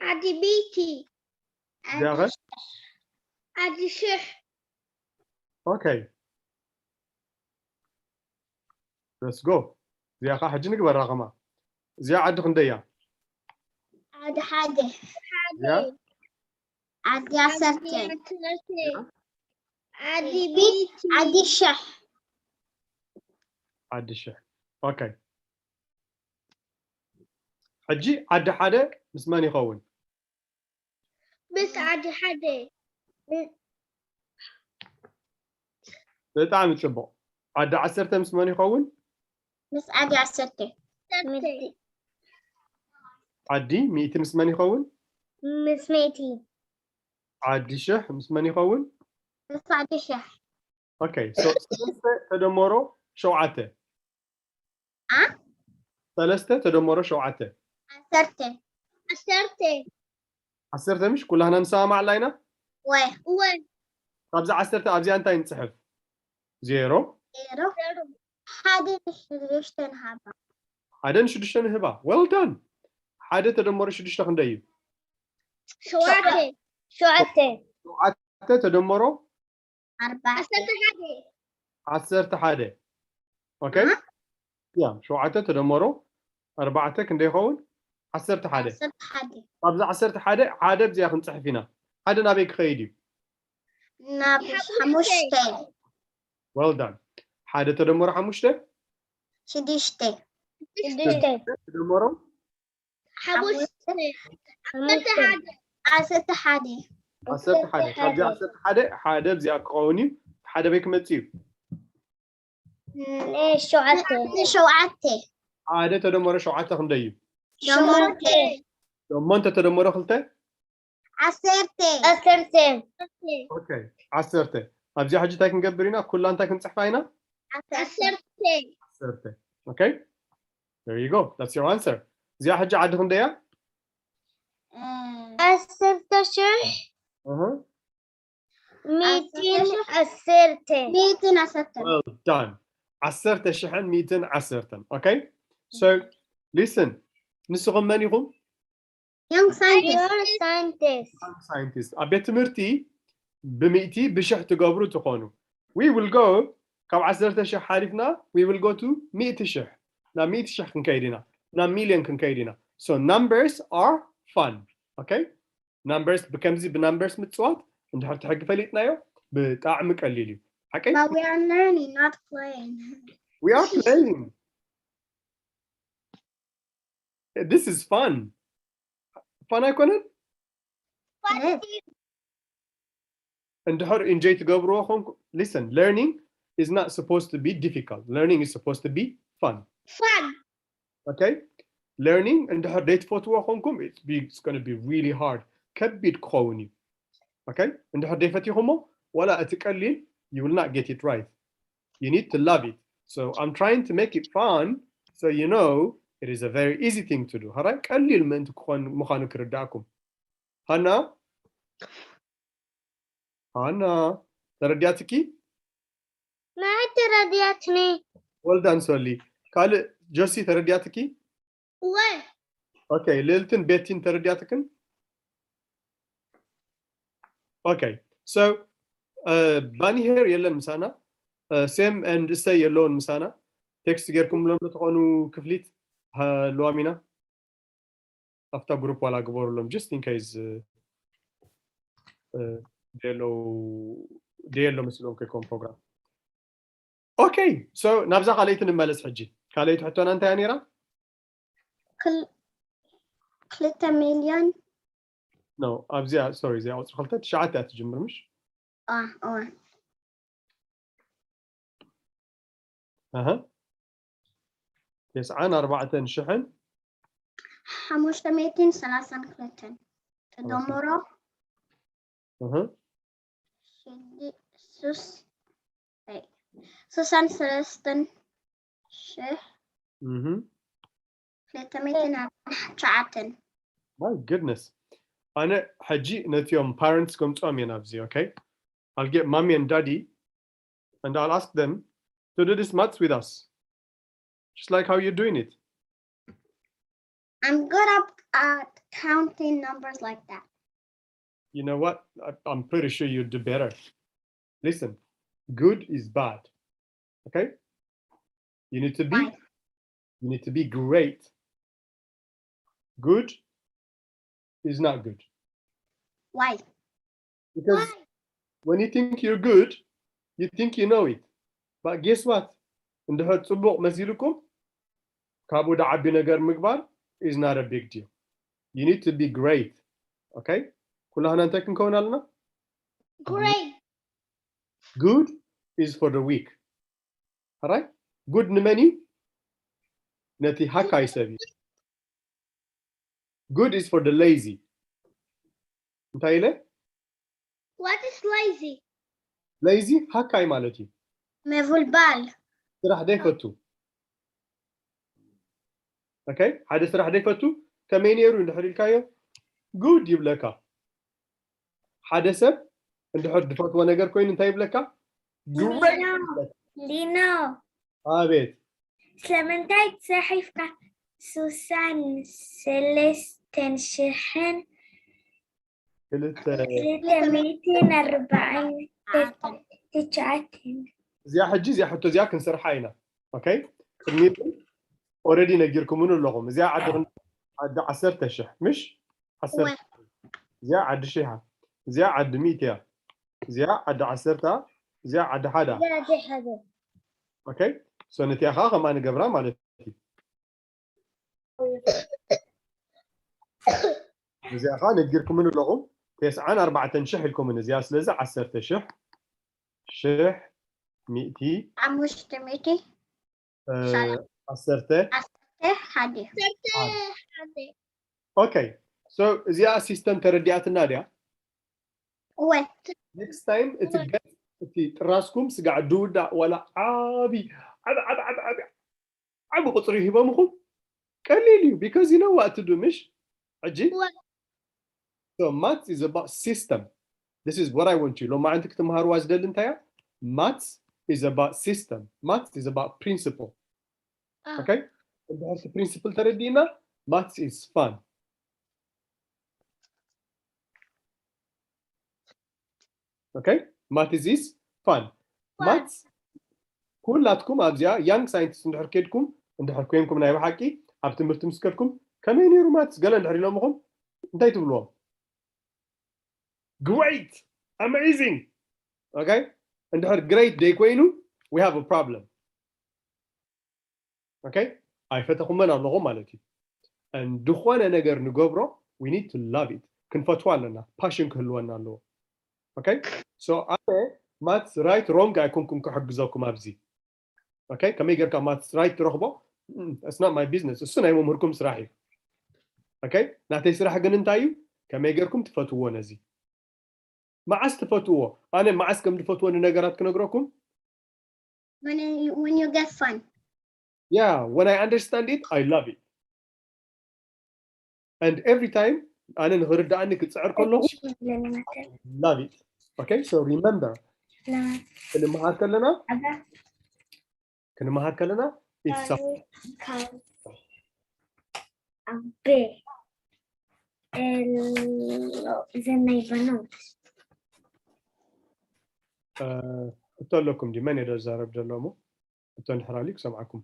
ዓዲ ሚእቲ እዚኣ ኸ? ዓዲ ሽሕ ኦኬ let's go እዚኣ ኸዓ ሕጂ ንግበራ ኸማ እዚኣ ዓዲ ክንደይ እያ? ዓዲ ሓደ እዚኣ ዓዲ ዓሰርተ ዓዲ ሚእቲ ዓዲ ሽሕ ዓዲ ሽሕ ኦኬ ሕጂ ዓዲ ሓደ ምስ መን ይኸውን? ምስ ዓዲ ሓደ ብጣዕሚ ፅቡቕ ዓዲ ዓሰርተ ምስ መን ይኸውን? ምስ ዓዲ ዓሰርተ ዓዲ ሚእቲ ምስ መን ይኸውን? ምስ ሚእቲ ዓዲ ሽሕ ምስ መን ይኸውን? ምስ ዓዲ ሽሕ ኦኬ so ሰለስተ ተደመሮ ሸውዓተ አ? ሰለስተ ተደመሮ ሸውዓተ ዓሰርተ ዓሰርተ ዓሰርተ ምሽ ኩላህና ንሰማማዕ ኣላ ኢና ወይ ወይ ካብዚ ዓሰርተ ኣብዚኣ እንታይ ንፅሕፍ ዜሮ ዜሮ ሓደ ንሽዱሽተ ንሃባ ሓደ ንሽዱሽተ ንህባ well done ሓደ ተደመሮ ሽዱሽተ ክንደይ እዩ ሸውዓተ ሸውዓተ ሸውዓተ ተደመሮ ኣርባዕተ ዓሰርተ ሓደ ኦኬ ያ ሸውዓተ ተደመሮ ኣርባዕተ ክንደይ ይኸውን ዓሰርተ ሓደ ዓሰርተ ሓደ ኣብዚ ዓሰርተ ሓደ ሓደ ብዚኣ ክንፅሕፍ ኢና ሓደ ናበይ ክኸይድ እዩ ናብ ሓሙሽተ well done ሓደ ተደመሮ ሓሙሽተ ሽዱሽተ ተደመሮ ሓሙሽተ ዓሰርተ ሓደ ዓሰርተ ሓደ ካብዚ ዓሰርተ ሓደ ሓደ ብዚኣ ክኸውን እዩ ሓደ በይ ክመፅእ እዩ ሸውዓተ ሸውዓተ ሓደ ተደመሮ ሸውዓተ ክንደይ እዩ ሸሞንተ ሸሞንተ ተደመሮ ክልተ ዓሰርተ ዓሰርተ ኦኬ ዓሰርተ ኣብዚኣ ሕጂ እንታይ ክንገብር ኢና ኩላ እንታይ ክንፅሕፋ ኢና ዓሰርተ ዓሰርተ okay there you go that's your answer እዚኣ ሕጂ ዓዲ ክንደያ ዓሰርተ ሽሕ እህ ሚእትን ዓሰርተ ሚእትን ዓሰርተ well done ዓሰርተ ሽሕን ሚእትን ዓሰርተን okay so listen ንስኹም መን ኢኹም young scientist scientist ኣብ ቤት ትምህርቲ ብሚእቲ ብሽሕ ትገብሩ ትኾኑ we will go ካብ ዓሰርተ ሽሕ ሓሊፍና we will go to ሚእቲ ሽሕ ናብ ሚእቲ ሽሕ ክንከይድ ኢና ናብ ሚልዮን ክንከይድ ኢና so numbers are fun okay numbers ብከምዚ ብ numbers ምፅዋት እንድሕር እቲ ሕጊ ፈሊጥናዮ ብጣዕሚ ቀሊል እዩ ሓቀይ But we are learning, not playing. we are playing this is fun fun ኣይኮነን እንድሕር enjoy ትገብርዎ ኮንኩ listen learning is not supposed to be difficult learning is supposed to be fun Fun. okay learning እንድሕር ዘይትፈትዎ ኮንኩም it's going to be really hard ከቢድ ክኸውን እዩ okay እንድሕር ዘይፈቲኹሞ ዋላ እቲ ቀሊል you will not get it right you need to love it so I'm trying to make it fun so you know It is a very easy thing to do. ሕራይ ቀሊል ምእንቲ ክኾን ምዃኑ ክርዳእኩም። ሃና ሃና ተረዲኣትኪ? ናይ ተረዲኣትኒ። Well done ሶሊ። ካልእ ጆሲ ተረዲኣትኪ? ወይ Okay ልእልትን ቤቲን ተረዲኣትክን? Okay so ባኒ ሄር የለን ምሳና። ሴም and እሰይ የለውን ምሳና። ቴክስት ጌርኩምሎም ዶ ትኾኑ ክፍሊት ሃለዋም ኢና? ኣብታ ግሩፕ ዋላ ግበሩሎም just in case ደየሎ ደየሎ መስሎም ከይኮን ፕሮግራም። Okay so ናብዛ ካልኣይቲ ንመለስ ሕጂ። ካልኣይቲ ሕቶና እንታይ እያ ነይራ? ክልተ ሚልዮን No ኣብዚኣ sorry እዚኣ ቁፅሪ ክልተ ትሽዓተ እያ ትጅምር ምሽ? እዋ ኣሀ ተስዓን ኣርባዕተን ሽሕን ሓሙሽተ ሚእትን ሰላሳን ክልተን ተደምሮ እህ ሱስ ሱሳን ሰለስተን ሽሕ እህ ክልተ ሚእትን ኣርባዓን ትሽዓተን My goodness ኣነ ሕጂ ነቲኦም parents ከምፅኦም እየ ናብዚ okay I'll get mommy and daddy and I'll ask them to do this maths with us just like how you're doing it I'm good at, at counting numbers like that. You know what? I, I'm pretty sure you do better. Listen, good is bad. Okay? You need to be Why? You need to be great. Good is not good. Why? Because when you think you're good, you think you know it. But guess what? እንድሕር ፅቡቕ መሲልኩም ካብኡ ዝዓቢ ነገር ምግባር is not a big deal. You need to be great. Okay? ኩላህና እንታይ ክንከውን ኣለና? Great. Good is for the weak. Alright? Good ንመን እዩ? ነቲ ሃካይ ሰብ እዩ። Good is for the lazy. እንታይ ኢለ? What is lazy? Lazy ሃካይ ማለት እዩ። ምብልባል። ስራሕ ዘይፈቱ። Okay? ሓደ ስራሕ ዘይፈቱ ከመይ ነይሩ እንድሕር ኢልካዮ good ይብለካ። ሓደ ሰብ እንድሕር ዝፈትዎ ነገር ኮይኑ እንታይ ይብለካ? Great ይብለካ። ሊኖ ኣቤት ስለምንታይ ተጻሒፍካ ሱሳን ሰለስተን ሽሕን ክልተ ክልተ ሚእትን ኣርባዓን ትሽዓተን እዚኣ ሕጂ እዚኣ ሕቶ እዚኣ ክንሰርሓ ኢና። Okay? ቅድሚኡ already ነጊርኩምኒ ኣለኹም። እዚኣ ዓዲ ክን- ዓዲ ዓሰርተ ሽሕ ምሽ? ዓሰርተ ወይ እዚኣ ዓዲ ሽሕ እያ። እዚኣ ዓዲ ሚእቲ እያ። እዚኣ ዓዲ ዓሰርተ እዚኣ ዓዲ ሓደ ያደ ሓደ Okay? So ነቲኣ ከዓ ከምኣ ንገብራ ማለት እዩ። እዚኣ ከዓ ነጊርኩምን ኣለኹም። ተስዓን ኣርባዕተን ሽሕ ኢልኩምን እዚኣ ስለዚ ዓሰርተ ሽሕ ሽሕ ሚእቲ ሓሙሽተ ሚእቲ እ፣ ዓሰርተ ሓደ ሓደ Okay so እዚኣ ሲስተም ተረዲኣትና ድያ? ወይ Next time እቲ ገጽ እቲ ጥራስኩም ስጋዕ ድውዳእ ዋላ ዓቢ ዓቢ ዓቢ ዓቢ ዓቢ ዓቢ ቁጽሪ ሂቦምኹም ቀሊል እዩ because you know what to do ምሽ ሕጂ What? So maths is about system. This is what I want you. ሎማዓንቲ ክትመሃርዋ ዝደሊ እንታይ እያ? Maths is about system. Maths is about principle. Ah. Okay? እንድሕር እቲ principle ተረዲእና maths is fun. Okay? Maths is fun. Fun. Maths ኩላትኩም ኣብዚኣ young scientist እንድሕር ከድኩም እንድሕር ኮይንኩም ናይ ብሓቂ ኣብ ትምህርቲ ምስ ከድኩም ከመይ ነይሩ maths ገለ እንድሕር ኢሎምኹም እንታይ ትብልዎም? Great! Amazing! Okay? እንድሕር great ደይ ኮይኑ we have a problem. Okay? ኣይፈተኹመን ኣለኹም ማለት እዩ። And ዝኾነ ነገር ንገብሮ we need to love it. ክንፈትዋ ኣለና። Passion ክህልወና ኣለዎ። Okay? So ኣነ maths right wrong ኣይኮንኩን ክሕግዘኩም ኣብዚ። Okay? ከመይ ጌርካ maths right ትረኽቦ? Mm, that's not my business. እሱ ናይ መምህርኩም ስራሕ እዩ። Okay? ናተይ ስራሕ ግን እንታይ እዩ? ከመይ ጌርኩም ትፈትዎ ነዚ? መዓስ ትፈትዎ? ኣነ መዓስ ከም ዝፈትዎ ንነገራት ክነግረኩም When you, when you get fun. Yeah, when I understand it, I love it. And every time ኣነ ንኽርዳእኒ ክፅዕር ከሎ love it. Okay, so remember ክንመሃር ከለና ክንመሃር ከለና it's a- B. Then I pronounce. ሕቶ ኣለኩም ዲ መን የደ ዛረብ ዘሎ እሞ ሕቶ እንድሕር ኣልዩ ክሰምዓኩም።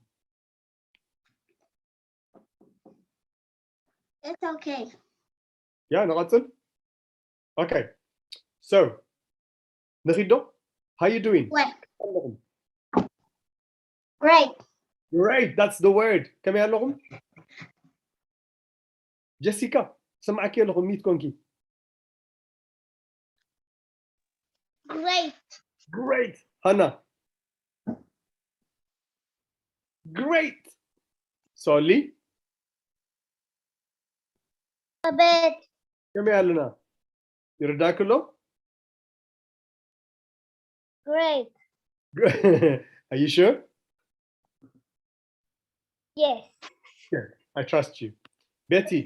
It's okay. ያ ንቐፅል። Okay, so ንኺዶ how you doing? Well, great. Great, that's the word. ከመይ ኣለኹም? ጀሲካ ስምዓኪ ኣለኹ ሚት ኮንኪ። Great. Great. ሃና great. ሶሊ Abed. ከመይ ኣለና? ይርዳእኪ ኣሎ? Great. Are you sure? Yes. I trust you. Betty.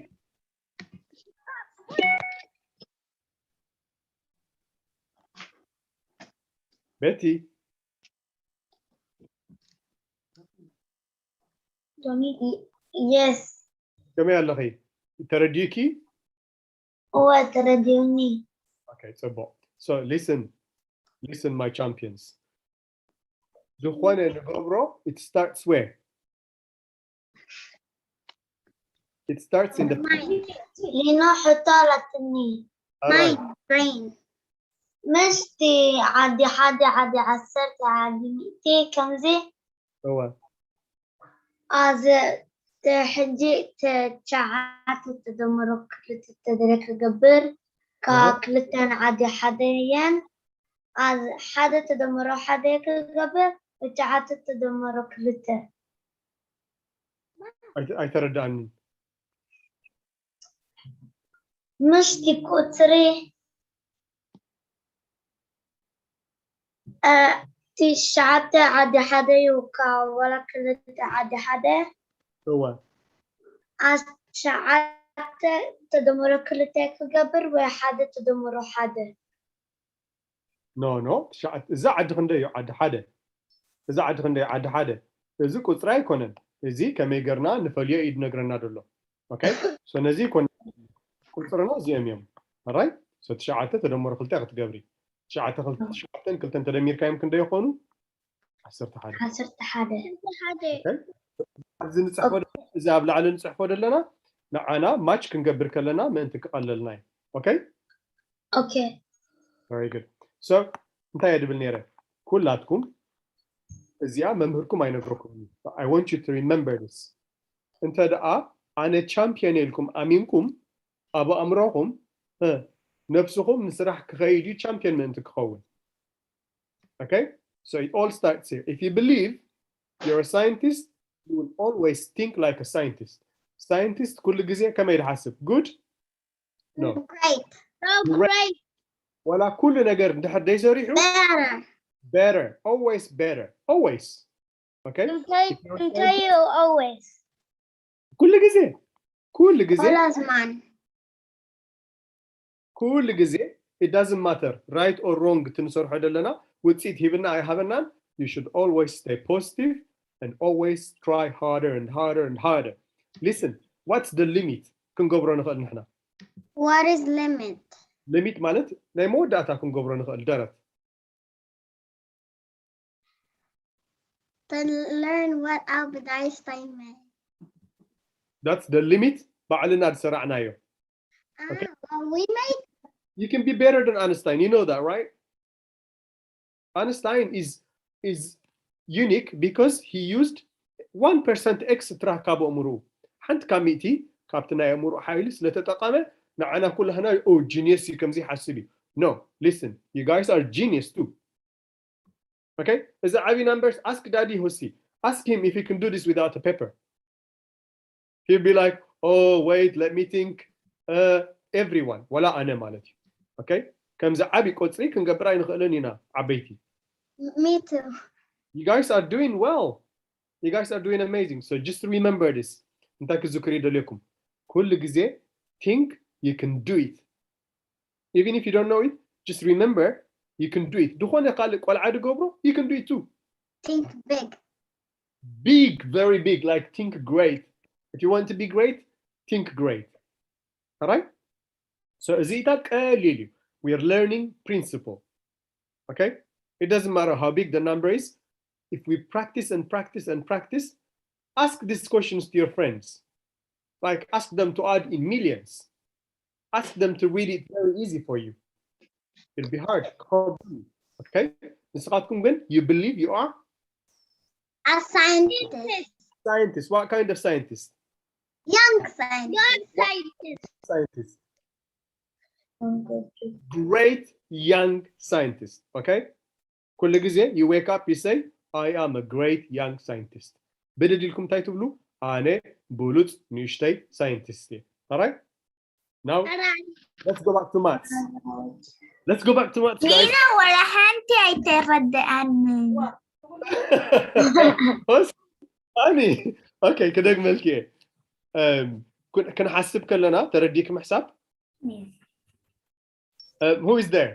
Betty. Yes. ከመይ ኣለኺ? ተረዲእኪ? እወ ተረዲኡኒ። Okay, ጽቡቕ። So listen, listen, my champions. ዝኾነ ንገብሮ it starts where? It starts in the ሊኖ ሕቶ ኣላትኒ። Alright. Brain. ምስቲ ዓዲ ሓደ ዓዲ ዓሰርተ ዓዲ ሚእቲ ከምዚ እወ ኣዘ ሕጂ ትሽዓተ ተደምሮ ክልተ ተደረ ክገብር ካብ ክልተ ንዓዲ ሓደ እየን ሓደ ተደምሮ ሓደ ክገብር ትሽዓተ ተደምሮ ክልተ ኣይተ- ኣይተረዳእንን። ምስቲ ቁፅሪ ትሽዓተ ዓዲ ሓደ እዩ ካብ ወላ ክልተ ዓዲ ሓደ እወ ትሽዓተ ተደምሮ ክልተ ክገብር ወይ ሓደ ተደምሮ ሓደ no no ትሽዓተ እዛ ዓዲ ክንደይ እዩ ዓዲ ሓደ እዛ ዓዲ ክንደይ ዓዲ ሓደ እዚ ቁፅሪ ኣይኮነን እዚ ከመይ ገርና ንፈልዮ እዩ ዝነግረና ዘሎ okay so ነዚ ይኮን ቁፅርና እዚኦም እዮም right so ትሽዓተ ተደምሮ ክልተ ክትገብሪ ትሽዓተ ክልተ ትሽዓተን ክልተን ተደሚርካዮም ክንደይ ይኾኑ ዓሰርተ ሓደ ዓሰርተ ሓደ እዚ ንፅሕፎ እዚ ኣብ ላዕሊ ንፅሕፎ ዘለና ንዓና match ክንገብር ከለና ምእንቲ ክቐለልና እዩ okay okay very good so እንታይ እየ ድብል ነይረ ኩላትኩም እዚኣ መምህርኩም ኣይነግረኩም I want you to remember this እንተ ደኣ ኣነ champion ኢልኩም ኣሚንኩም ኣብ ኣእምሮኹም ነብስኹም ንስራሕ ክኸይድ እዩ champion ምእንቲ ክኸውን okay so it all starts here if you believe you're a scientist you will always think like a scientist scientist ኩሉ ግዜ ከመይ ድሓስብ good no great Great. ወላ ኩሉ ነገር እንድሕር ደይሰሪሑ better better always better always okay እንታይ እንታይ እዩ always ኩሉ ግዜ ኩሉ ግዜ all the time ኩሉ ግዜ it doesn't matter right or wrong ትንሰርሖ ዘለና ውፅኢት ሂብና ኣይሃበናን you should always stay positive and always try harder and harder and harder listen what's the limit ክንገብሮ ንኽእል ንሕና what is limit limit ማለት ናይ መወዳእታ ክንገብሮ ንኽእል ደረት to learn what Albert Einstein made that's the limit ባዕልና ዝሰራዕናዮ ah, well, we made you can be better than Einstein you know that right Einstein is is unique because he used one percent extra ካብ ኣእምሮኡ ሓንቲ ካብ ሚእቲ ካብቲ ናይ ኣእምሮ ሓይሊ ስለተጠቀመ ንዓና ኩላህና oh genius እዩ ከምዚ ይሓስብ እዩ no listen you guys are genius too okay እዚ ዓብዪ numbers ask daddy Husi ask him if he can do this without a paper he'll be like oh wait let me think uh, everyone ወላ ኣነ ማለት እዩ okay ከምዚ ዓብዪ ቆፅሪ ክንገብር ኣይንኽእልን ኢና ዓበይቲ me too you guys are doing well you guys are doing amazing so just remember this እንታይ ክዝክር ይደልየኩም ኩሉ ግዜ think you can do it. Even if you don't know it, just remember you can do it. ዝኾነ ካልእ ቆልዓ ዝገብሮ you can do it too. Think big. Big, very big, like think great. If you want to be great, think great. All right? So እዚኢታት ቀሊል እዩ. We are learning principle. Okay? It doesn't matter how big the number is. If we practice and practice and practice, ask these questions to your friends. Like ask them to add in millions. Ask them to read it very easy for you. It'll be hard. Okay? ንስኻትኩም ግን you believe you are A scientist. Scientist. What kind of scientist? Young scientist. Scientist. Great young scientist. Okay? ኩሉ ግዜ you wake up, you say, I am a great young scientist. ብድድ ኢልኩም እንታይ ትብሉ? ኣነ ብሉፅ ንእሽተይ ሳይንቲስት እየ። Alright? Now, let's go back to maths. Let's go back to maths, guys. ኒና ወላ ሓንቲ ኣይተረድኣንን። ኣኒ okay፣ ክደግመልኪ እየ። ክንሓስብ ከለና ተረዲእኪ ምሕሳብ? Who is there?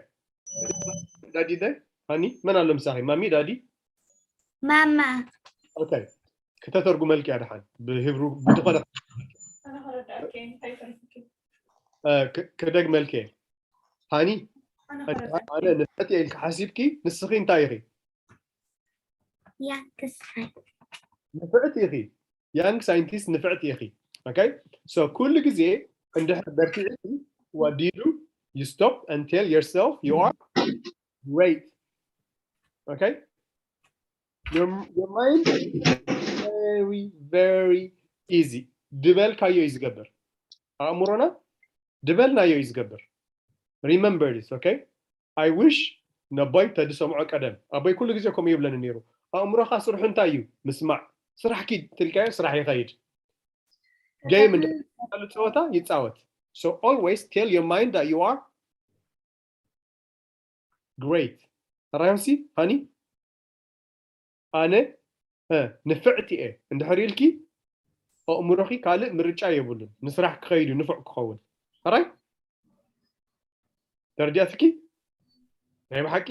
Daddy there? ሃኒ? መን ኣሎ ምሳኺ? ማሚ? ዳዲ? ማማ። Okay። ክተተርጉመልኪ እያ ደሓን ብሂብሩ ብዝኾነ ክደግመልኪ። ሃኒ? ኣነ ንፍዕቲ እየ ኢልኪ ሓሲብኪ፣ ንስኺ እንታይ ኢኺ? ያክስሓይ ንፍዕቲ ኢኺ። Young scientist ንፍዕቲ ኢኺ። Okay? So ኩሉ ግዜ እንድሕር በርቲዕኪ what do you do? You stop and tell yourself you are great. Okay? Your, your mind is very, very easy. ድበልካዮ እዩ ዝገብር። ኣእምሮና ድበልናዮ እዩ ዝገብር። Remember this, okay? I wish ነቦይ ተድሰምዖ ቀደም። ኣቦይ ኩሉ ግዜ ከምኡ ይብለኒ ነይሩ። ኣእምሮኻ ስርሑ እንታይ እዩ? ምስማዕ። ስራሕ ኪድ ትልካዮ፣ ስራሕ ይኸይድ። Game እንደ ጸወታ ይጻወት። So always tell your mind that you are great. ተራዮሲ ሃኒ ኣነ ንፍዕቲ እየ እንድሕር ኢልኪ ኣእምሮኺ ካልእ ምርጫ የብሉን። ንስራሕ ክኸይድ እዩ ንፉዕ ክኸውን። ሕራይ ተረዲኣትኪ ናይ ብሓቂ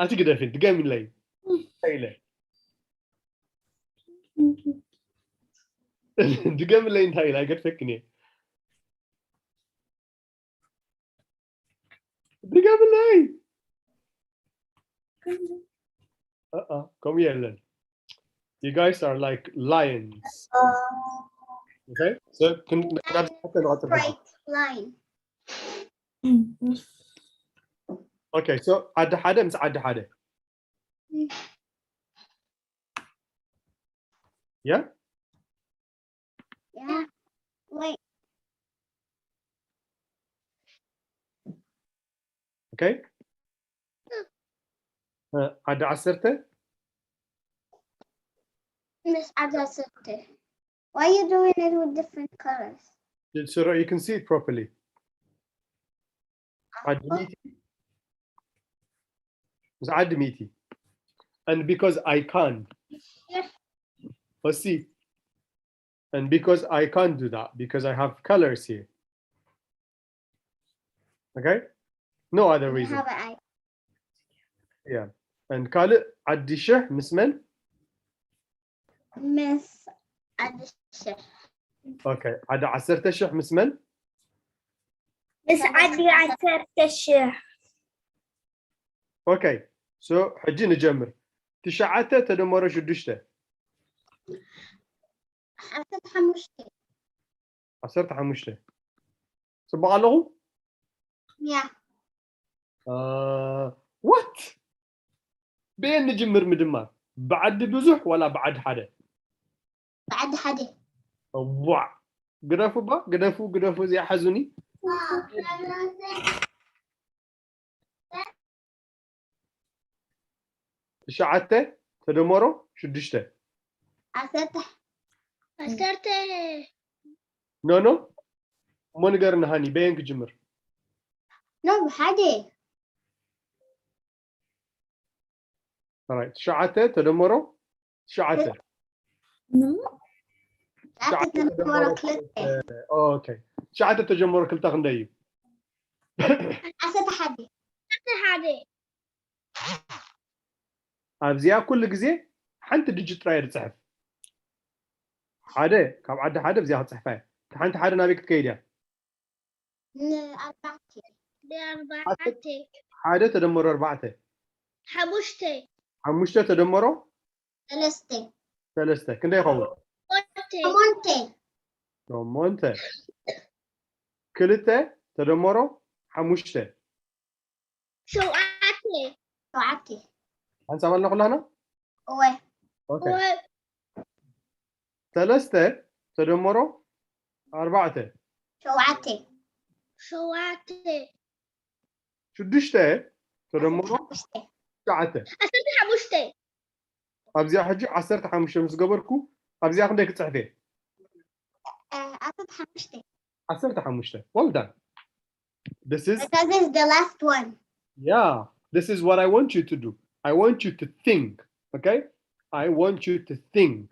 ኣቲ ግደፊ ድገምለይ ኢለ ድገምለይ እንታይ ኢለ ኣይገድፈክን እየ ድገምለይ ከምኡ የለን You guys are like lions. Okay? So, can, can I have a lion? Okay, so ዓዲ ሓደ ምስ ዓዲ ሓደ Yeah? Yeah. Wait. Okay? ዓዲ ዓሰርተ ምስ ዓዲ ዓሰርተ Why are you doing it with different colors? So that you can see it properly. ዓዲ ሚእቲ ምስ ዓዲ ሚእቲ and because I can let's see and because I can't do that because I have colors here okay no other reason yeah and ካልእ ዓዲ ሽሕ ምስ መን ምስ ዓዲ ሽሕ okay ዓዲ ዓሰርተ ሽሕ ምስ መን ምስ ዓዲ ዓሰርተ ሽሕ okay so ሕጂ ንጀምር ትሽዓተ ተደመሮ ሽዱሽተ ዓሰርተ ሓሙሽተ ዓሰርተ ሓሙሽተ ፅቡቕ ኣለኹ yeah what ብኤን ንጅምር ምድማር ብዓዲ ብዙሕ ዋላ ብዓዲ ሓደ ብዓዲ ሓደ ዋዕ ግደፉ ባ ግደፉ ግደፉ እዚኣ ሓዙኒ ትሽዓተ ተደመሮ ሽዱሽተ ዓሰርተ ዓሰርተ ኖ ኖ እሞ ንገርኒ ሃኒ በየን ክጅምር ኖ ብሓደ ትሽዓተ ተደመሮ ትሽዓተ ትሽዓተ ተደመሮ ክልተ። ኦኬ። ትሽዓተ ተጀመሮ ክልተ ክንደይ እዩ? ዓሰርተ ሓደ። ሓደ። ኣብዚኣ ኩሉ ግዜ ሓንቲ ድጅት ጥራይ እየ ዝፅሕፍ። ሓደ ካብ ዓዲ ሓደ ኣብዚኣ ክፅሕፋ እየ። እታ ሓንቲ ሓደ ናበይ ክትከይድ እያ? ንኣርባዕተ። ብኣርባዕተ። ሓደ ተደመሮ ኣርባዕተ። ሓሙሽተ። ሓሙሽተ ተደመሮ ሰለስተ። ሰለስተ ክንደይ ይኸውን? ሸሞንተ። ሸሞንተ። ሸሞንተ። ክልተ ተደመሮ ሓሙሽተ። ሸውዓተ። ሸውዓተ። ሓንሳብ ኣለኹ ላና? እወ። ኦኬ። ሰለስተ ተደመሮ ኣርባዕተ። ሸውዓተ። ሸውዓተ። ሽዱሽተ ተደመሮ ሓሙሽተ። ትሽዓተ። ዓሰርተ ሓሙሽተ። ኣብዚኣ ሕጂ ዓሰርተ ሓሙሽተ ምስ ገበርኩ ኣብዚኣ ክንደይ ክፅሕፍ እየ? እ፣ ዓሰርተ ሓሙሽተ። ዓሰርተ ሓሙሽተ። Well done. This is Because it's the last one. Yeah, this is what I want you to do. I want you to think. Okay? I want you to think.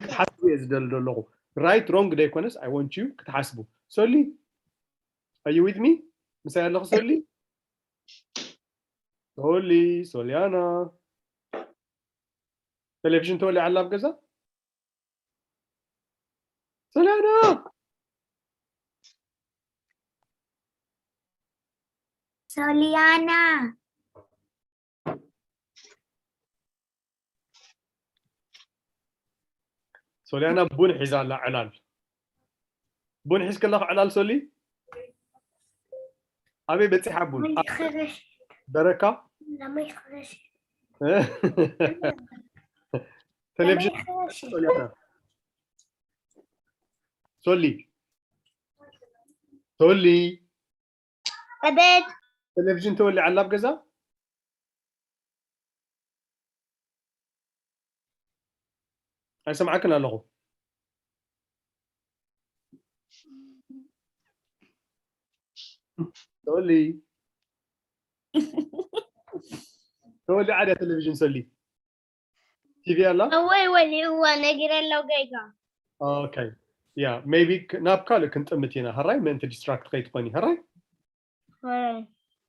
ክትሓስቡ እየ ዝደሊ ዘለኹ። Right, wrong ደይኮነስ I want you ክትሓስቡ። ሶሊ, are you with me? ምሳይ ኣለኹ ሶሊ? ሶሊ፣ ሶሊያና። ቴሌቪዥን ተወሊዓ ኣላ ኣብ ገዛ? ሶሊያና! ሶሊያና። ሶሊያና ቡን ሒዛ ኣላ ዕላል። ቡን ሒዝኪ ኣለኺ ዕላል ሶሊ? ኣበይ በፂሓ ቡን? በረካ? ቴሌቪዥን ሶሊያና። ሶሊ፣ ሶሊ፣ ኣቤት። ቴሌቪዥን ተወሊዓ ኣላ ኣብ ገዛ? ኣይሰምዓክን ኣለኹ። ሶሊ፣ ተወሊዓ ድያ ቴሌቪዥን ሶሊ? ቲቪ ኣላ? እወ ወሊዕዋ ነጊረ ኣለዉ ጌጋ። ኦኬ። ያ፣ ሜቢ ናብ ካልእ ክንጥምት ኢና። ሕራይ ምእንቲ ዲስትራክት ከይትኾኒ። ሕራይ? ሕራይ።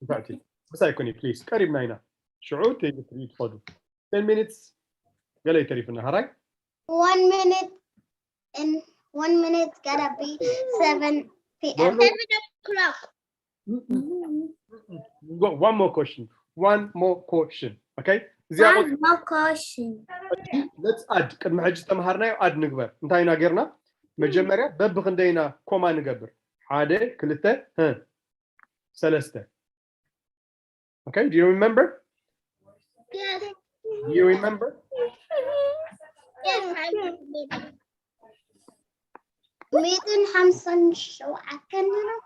ንፍዕቲ። ምሳይ ኩኒ ፕሊዝ። ቀሪብና ኢና። ሽዑ ትሪኢ ትኸዱ። ቴን ሚኒትስ ገለ ይተሪፍና። ሕራይ? One minute and one minute gotta be seven p.m. Seven o'clock. One more question. One more question. Okay? እዚኣ One more question. Let's add. ቅድሚ ሕጂ ዝተምሃርናዮ ኣድ ንግበር። እንታይ ኢና ጌርና? መጀመርያ በብኽንደይ ኢና ኮማ ንገብር? ሓደ፣ ክልተ፣ ህ፣ ሰለስተ። Okay, do you remember? Yes. Do you remember? Yes, I remember. ሚእትን ሓምሳን ሸውዓተን ነው።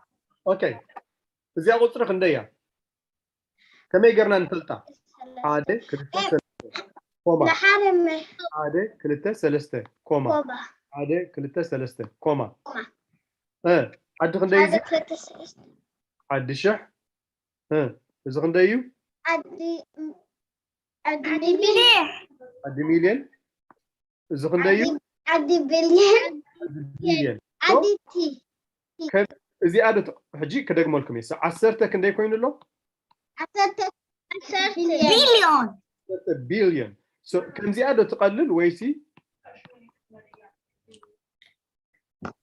Okay. እዚኣ ቁፅሪ ክንደይ እያ? ከመይ ጌርና ንፈልጣ? ሓደ፣ ክልተ፣ ሰለስተ፣ ኮማ። ንሓደ መ- ሓደ፣ ክልተ፣ ሰለስተ፣ ኮማ። ኮማ። ሓደ፣ ክልተ፣ ሰለስተ፣ ኮማ። ኮማ። እ፣ ዓዲ ክንደይ እዩ? ሓደ ክልተ ሰለስተ። ዓዲ ሽሕ። እ፣ እዚ ክንደይ እዩ? ዓዲ ዓዲ ቢልዮን። ዓዲ ሚልዮን። እዚ ክንደይ እዩ? ዓዲ ቢልዮን። ዓዲ ቢልዮን። ዓዲ ቲ። እዚኣ ዶ ት- ሕጂ ክደግመልኩም እየ። ዓሰርተ ክንደይ ኮይኑ ኣሎ? ዓሰርተ ዓሰርተ። ቢልዮን። ዓሰርተ ቢልዮን። So፣ ከምዚኣ ዶ ትቐልል ወይሲ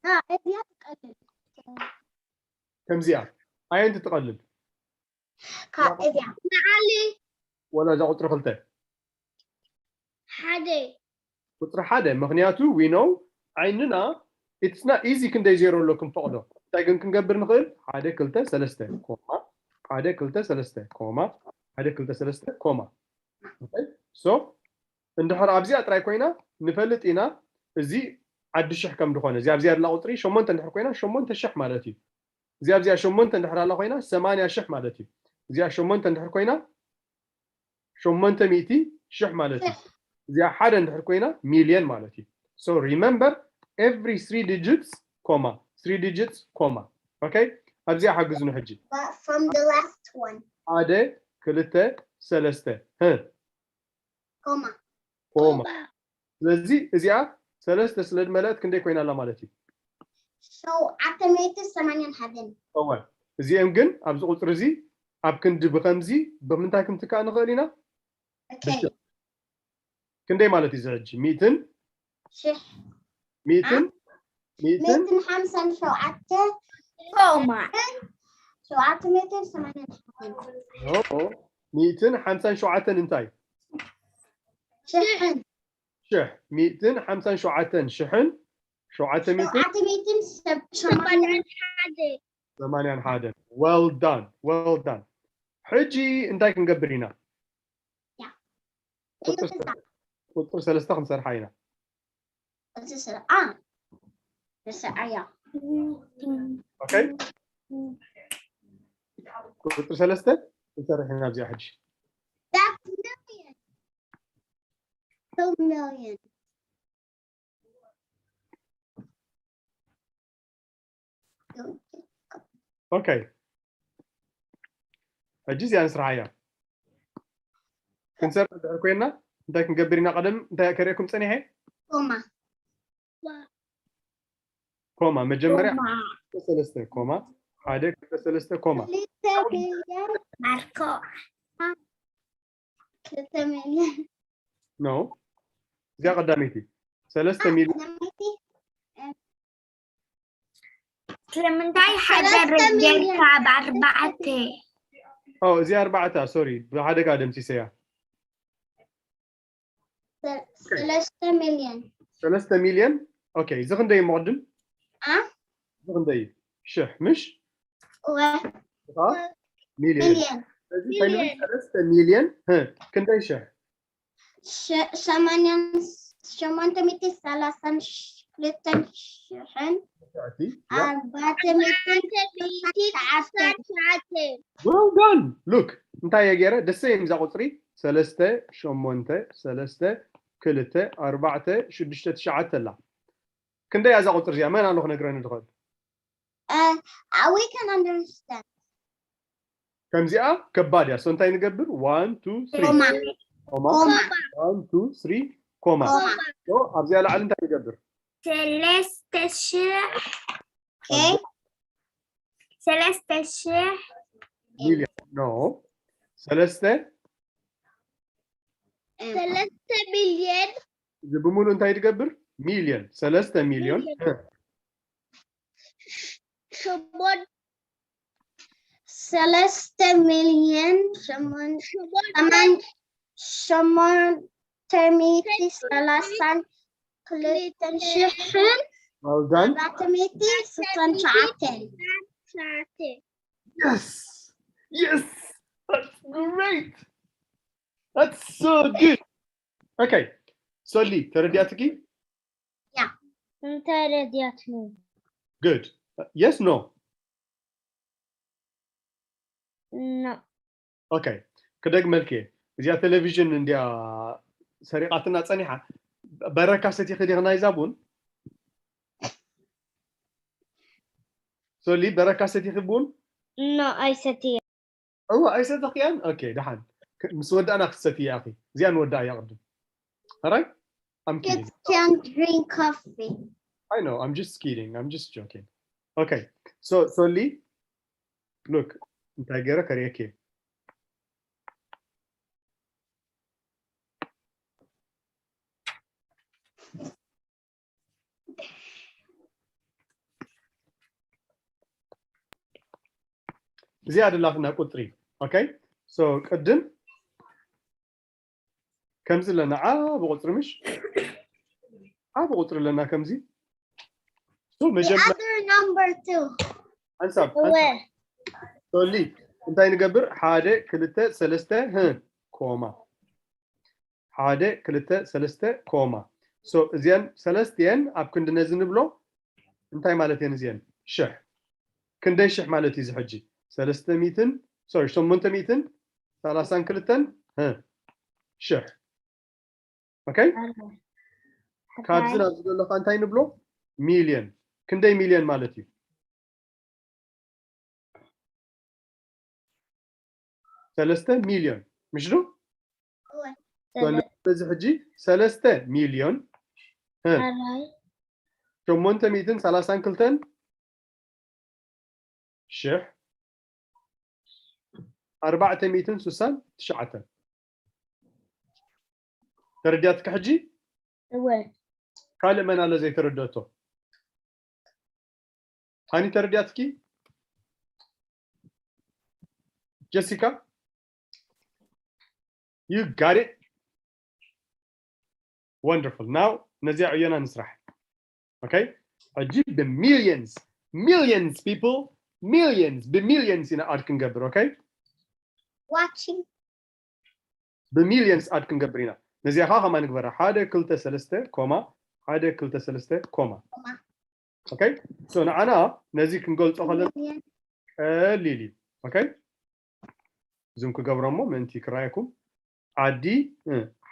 አ፣ እዚኣ ትቐልል። ከምዚኣ ኣየንቲ ትቐልል? ካብ እዚኣ። ንዓሊ። ወላ እዛ ቁፅሪ ክልተ? ሓደ። ቁፅሪ ሓደ። ምኽንያቱ we know ዓይንና it's not easy ክንደይ ዜሮ ኣሎ ክንፈቕዶ። እንታይ ግን ክንገብር ንኽእል? ሓደ፣ ክልተ፣ ሰለስተ፣ ኮማ፣ ሓደ፣ ክልተ፣ ሰለስተ፣ ኮማ፣ ሓደ፣ ክልተ፣ ሰለስተ፣ ኮማ። Okay? So፣ እንድሕር ኣብዚኣ ጥራይ ኮይና ንፈልጥ ኢና እዚ ዓዲ ሽሕ ከም ዝኾነ። እዚ ኣብዚኣ ዘላ ቁፅሪ ሸሞንተ እንድሕር ኮይና ሸሞንተ ሽሕ ማለት እዩ። እዚ ኣብዚኣ ሸሞንተ እንድሕር ኣላ ኮይና ሰማንያ ሽሕ ማለት እዩ። እዚኣ ሸሞንተ እንድሕር ኮይና ሸሞንተ ሚእቲ ሽሕ ማለት እዩ። እዚኣ ሓደ እንድሕር ኮይና ሚልዮን ማለት እዩ። So remember every three digits comma, three digits comma. Okay? ኣብዚኣ ሓግዙኒ ሕጂ። But from the last one. ሓደ፣ ክልተ፣ ሰለስተ። ህ፣ ኮማ። ኮማ። ስለዚ እዚኣ ሰለስተ ስለ ዝመልአት ክንደይ ኮይና ኣላ ማለት እዩ? ሸውዓተ ሚእትን ሰማንያን ሓደን። እወ፣ እዚኦም ግን ኣብዚ ቁፅሪ እዚ ኣብ ክንዲ ብከምዚ ብምንታይ ክንትካእ ንኽእል ኢና? Okay። ክንደይ ማለት እዩ እዚ ሕጂ? ሚእትን ሽሕ ሚእትን ሚእትን ሚእትን ሓምሳን ሸውዓተ ኮማ ሸውዓተ ሚእትን ሰማንያን ሓደን። ኦ፣ ሚእትን ሓምሳን ሸውዓተን እንታይ? ሽሕን ሽሕ። ሚእትን ሓምሳን ሸውዓተን ሽሕን ሸውዓተ ሚእትን ሸውዓተ ሚእትን ሰብ- ሰማንያን ሰማንያን ሓደ ሰማንያን ሓደን። Well done, well done። ሕጂ እንታይ ክንገብር ኢና? ያ። ቁፅሪ ቁፅሪ ሰለስተ ክንሰርሓ ኢና። ቁፅሪ ሰለ- ኣ ተሰዓያ Okay? ቁፅሪ ሰለስተ ክንሰርሕ ኢና ኣብዚኣ ሕጂ። That's million. Two million. Okay. ሕጂ እዚኣ ንስርሓያ። ክንሰርሕ ድሕር ኮይና እንታይ ክንገብር ኢና? ቀደም እንታይ ከርእየኩም ፀኒሐ? ኮማ ኮማ መጀመርያ ኮማ ክልተ ሰለስተ ኮማ ሓደ ክልተ ሰለስተ ኮማ ክልተ ሚልዮን ማርኮ ክልተ ሚልዮን ኖ እዚኣ ቀዳመይቲ ሰለስተ ሚልዮን ቀዳመይቲ ስለምንታይ ሓደ ሰለስተ ሚልዮን። ጌርካ ብኣርባዕተ ኦ እዚኣ ኣርባዕታ ሶሪ ብሓደጋ ደምሲሰያ ሰለስተ ሚልዮን ሰለስተ ሚልዮን ኦኬ እዚ ክንደይ እሞ ቅድም ኣ እዚ ክንደይ ሽሕ ምሽ ወ እኻ ሚልዮን ሚልዮን ስለዚ ከይኑ ሰለስተ ሚልዮን ህ፣ ክንደይ ሽሕ ሸ- ሰማንያን ሸሞንተ ሚእቲ ሰላሳን ክልተን ሽሕን ትሽዓቲ ኣርባዕተ ሚእትን ትሽዓተን well done look እንታይ እየ ገይረ ደሰ እዛ ቁፅሪ ሰለስተ ሸሞንተ ሰለስተ ክልተ ኣርባዕተ ሽዱሽተ ትሽዓተ ኣላ ክንደይ እዛ ቁፅሪ እዚኣ መን ኣሎ ክነግረኒ ዝኽእል Uh, uh, we can understand. ከምዚኣ ከባድ እያ so እንታይ ንገብር one two three ኮማ ኮማ ኮማ one two three ኮማ ኮማ so ኣብዚኣ ላዕሊ እንታይ ንገብር ሰለስተ ሽሕ okay ሰለስተ ሽሕ ሚልዮን no ሰለስተ ሰለስተ ሚልዮን እዚ ብምሉእ እንታይ ትገብር ሚልዮን ሰለስተ ሚልዮን ሸሞን ሰለስተ ሚልዮን ሸሞን ሸሞን ሸሞን ሸሞንተ ሚእቲ ሰላሳን ክልተን ሽሕን well done ኣርባዕተ ሚእቲ ስሳን ትሽዓተን ትሽዓተ yes yes that's great that's so good okay ሶሊ ተረዲኣትኪ እንታይ ረድያትኒ good yes no no okay ክደግመልክ እየ እዚኣ ቴሌቪዥን እንዲያ ሰሪቓትና ፀኒሓ በረካ ሰቲኺ ዲኺ ናይዛ ቡን ሶሊ በረካ ሰቲኺ ቡን no ኣይሰትየ እወ ኣይሰተኽያን okay ደሓን ምስ ወዳእና ክትሰትያ ኢኺ እዚኣ ንወዳእ እያ ቅድም ሕራይ I'm kidding Kids can't drink coffee. I know I'm just kidding I'm just joking okay so ሶሊ look እንታይ ገይረ ከርእየኪ እዚኣ ደላትና ቁፅሪ okay so ቅድም ከምዚ ኣለና ዓቢ ቁፅሪ ምሽ ዓቢ ቁፅሪ ኣለና ከምዚ so The መጀመር other number too. ሓንሳብ እወ ሶሊ እንታይ ንገብር ሓደ ክልተ ሰለስተ ህ ኮማ ሓደ ክልተ ሰለስተ ኮማ so እዚአን ሰለስቲአን ኣብ ክንዲ ነዚ ንብሎ እንታይ ማለት እየን እዚአን ሽሕ ክንደይ ሽሕ ማለት እዩ እዚ ሕጂ ሰለስተ ሚእትን sorry ሸሞንተ ሚእትን ሰላሳን ክልተን ህ ሽሕ okay ካብዚ ናብዚ ዘሎ ከ እንታይ ንብሎ ሚልዮን ክንደይ ሚልዮን ማለት እዩ ሰለስተ ሚልዮን ምሽ ዶ ስለዚ ሕጂ ሰለስተ ሚልዮን ሸሞንተ ሚእትን ሰላሳን ክልተን ሽሕ ኣርባዕተ ሚእትን ስሳን ትሽዓተን። ተረዲኣትኪ ሕጂ? እወ። ካልእ መን ኣሎ ዘይተረደቶ? ሃኒ ተረዲኣትኪ? ጀሲካ? You got it? Wonderful. Now ነዚኣ ዕዮና ንስራሕ። Okay? ሕጂ ብ millions, millions people, millions፣ ብ millions ኢና ኣድ ክንገብር። Okay? Watching. ብ millions ኣድ ክንገብር ኢና። ነዚኣ ከዓ ከማ ንግበራ። ሓደ ክልተ ሰለስተ ኮማ ሓደ ክልተ ሰለስተ ኮማ። Okay? So ንዓና ነዚ ክንገልጾ ከለና ቀሊል እዩ። Okay? እዞም ክገብሮሞ ምእንቲ ክረኣየኩም። ዓዲ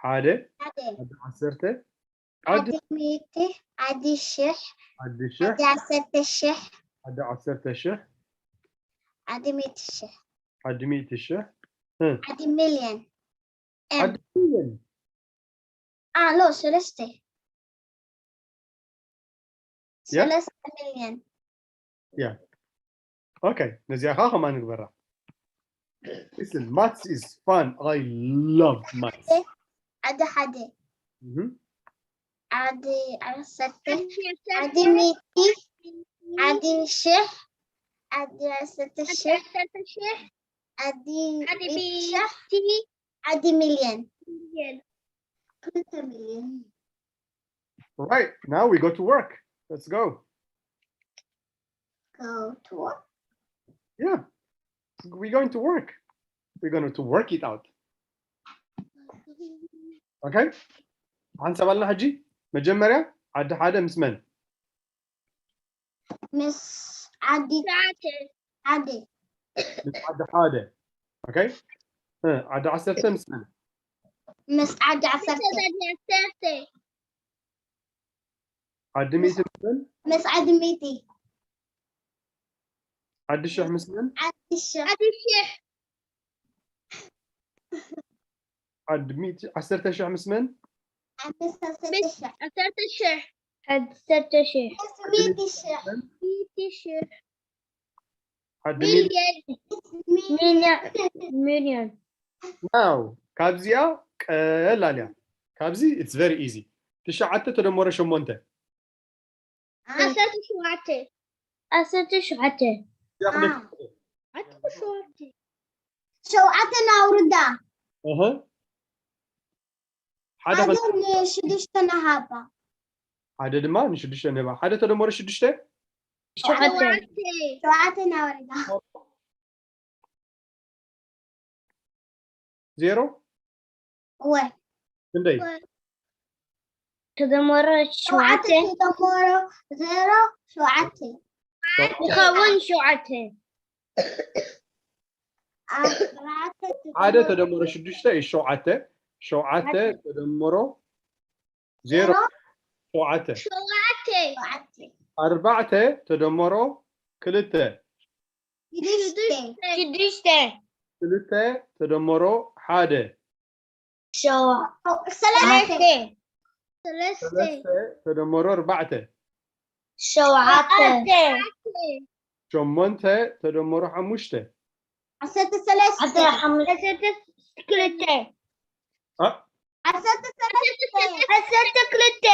ሓደ፣ ዓዲ ዓሰርተ፣ ዓዲ ሚእቲ፣ ዓዲ ሽሕ፣ ዓዲ ሽሕ፣ ዓዲ ዓሰርተ ሽሕ፣ ዓዲ ዓሰርተ ሽሕ፣ ዓዲ ሚእቲ ሽሕ፣ ዓዲ ሚእቲ ሽሕ፣ ዓዲ ሚልዮን። ዓዲ ሚልዮን። ኣሎ ሰለስተ። Yeah? ሰለስተ ሚልዮን። Yeah. Okay. ነዚኣ ከዓ ከማ ንግበራ። Listen, maths is fun. I love maths. ዓዲ ሓደ። Mhm. ዓዲ ዓሰርተ። ዓዲ ሚእቲ። ዓዲ ሽሕ። ዓዲ ዓሰርተ ሽሕ። ዓዲ ሚእቲ ሽሕ። ዓዲ ሚልዮን። ክልተ ሚልዮን። Right. Now we go to work. Let's go. Go to work. Yeah. We're going to work. We're going to work it out. Okay? ሓንሳብ ኣልና ሕጂ መጀመርያ ዓዲ ሓደ ምስ መን? ምስ ዓዲ ሓደ። ምስ ዓዲ ሓደ። Okay? እ፣ ዓዲ ዓሰርተ ምስ መን? ምስ ዓዲ ዓሰርተ። ዓዲ ሚእቲ ምስ መን? ምስ ዓዲ ሚእቲ። ዓዲ ሽሕ ምስ መን? ዓዲ ሽሕ። ዓዲ ሽሕ። ዓዲ ሚእቲ፣ ዓሰርተ ሽሕ ምስ መን? ዓሰርተ ሽሕ። ዓሰርተ ሽሕ። ዓሰርተ ሽሕ። ምስ ሚእቲ ሽሕ። ሚእቲ ሽሕ። ዓዲ ሚልዮን። ሚልዮን። ሚልዮን። Now ካብዚኣ ቀላል እያ። ካብዚ it's very easy። ትሽዓተ ተደመሮ ሸሞንተ። ዓሰርተ ሸውዓተ። ዓሰርተ ሸውዓተ። እዚኣ ክንደይ ኣዎ። ትመስል? ዓሰርተ ሸውዓተ። ሸውዓተ ናውርዳ። እህ። ሓደ ሓደ ከ- ንሽዱሽተ ናሃባ። ሓደ ድማ ንሽዱሽተ ንህባ። ሓደ ተደመሮ ሽዱሽተ? ሸውዓተ። ሸውዓተ ናውርዳ። ዜሮ? እወ። ክንደይ? ተደመሮ ሸውዓተ ሸውዓተ። ተደመሮ ዜሮ ሸውዓተ። ይኸውን ሸውዓተ። ኣርባዕተ ሓደ ተደመሮ ሽዱሽተ እዩ ሸውዓተ። ሸውዓተ ተደመሮ ዜሮ ሸውዓተ። ሸውዓተ። ሸውዓተ። ኣርባዕተ ተደመሮ ክልተ። ሽዱሽተ። ሽዱሽተ። ክልተ ተደመሮ ሓደ። ሸውዓተ። ሰለስተ። ሰለስተ። ሰለስተ ተደመሮ ኣርባዕተ። ሸውዓተ። ሸሞንተ ተደመሮ ሓሙሽተ። ዓሰርተ ሰለስተ። ዓሰርተ ክልተ። አ? ዓሰርተ ሰለስተ። ዓሰርተ ክልተ።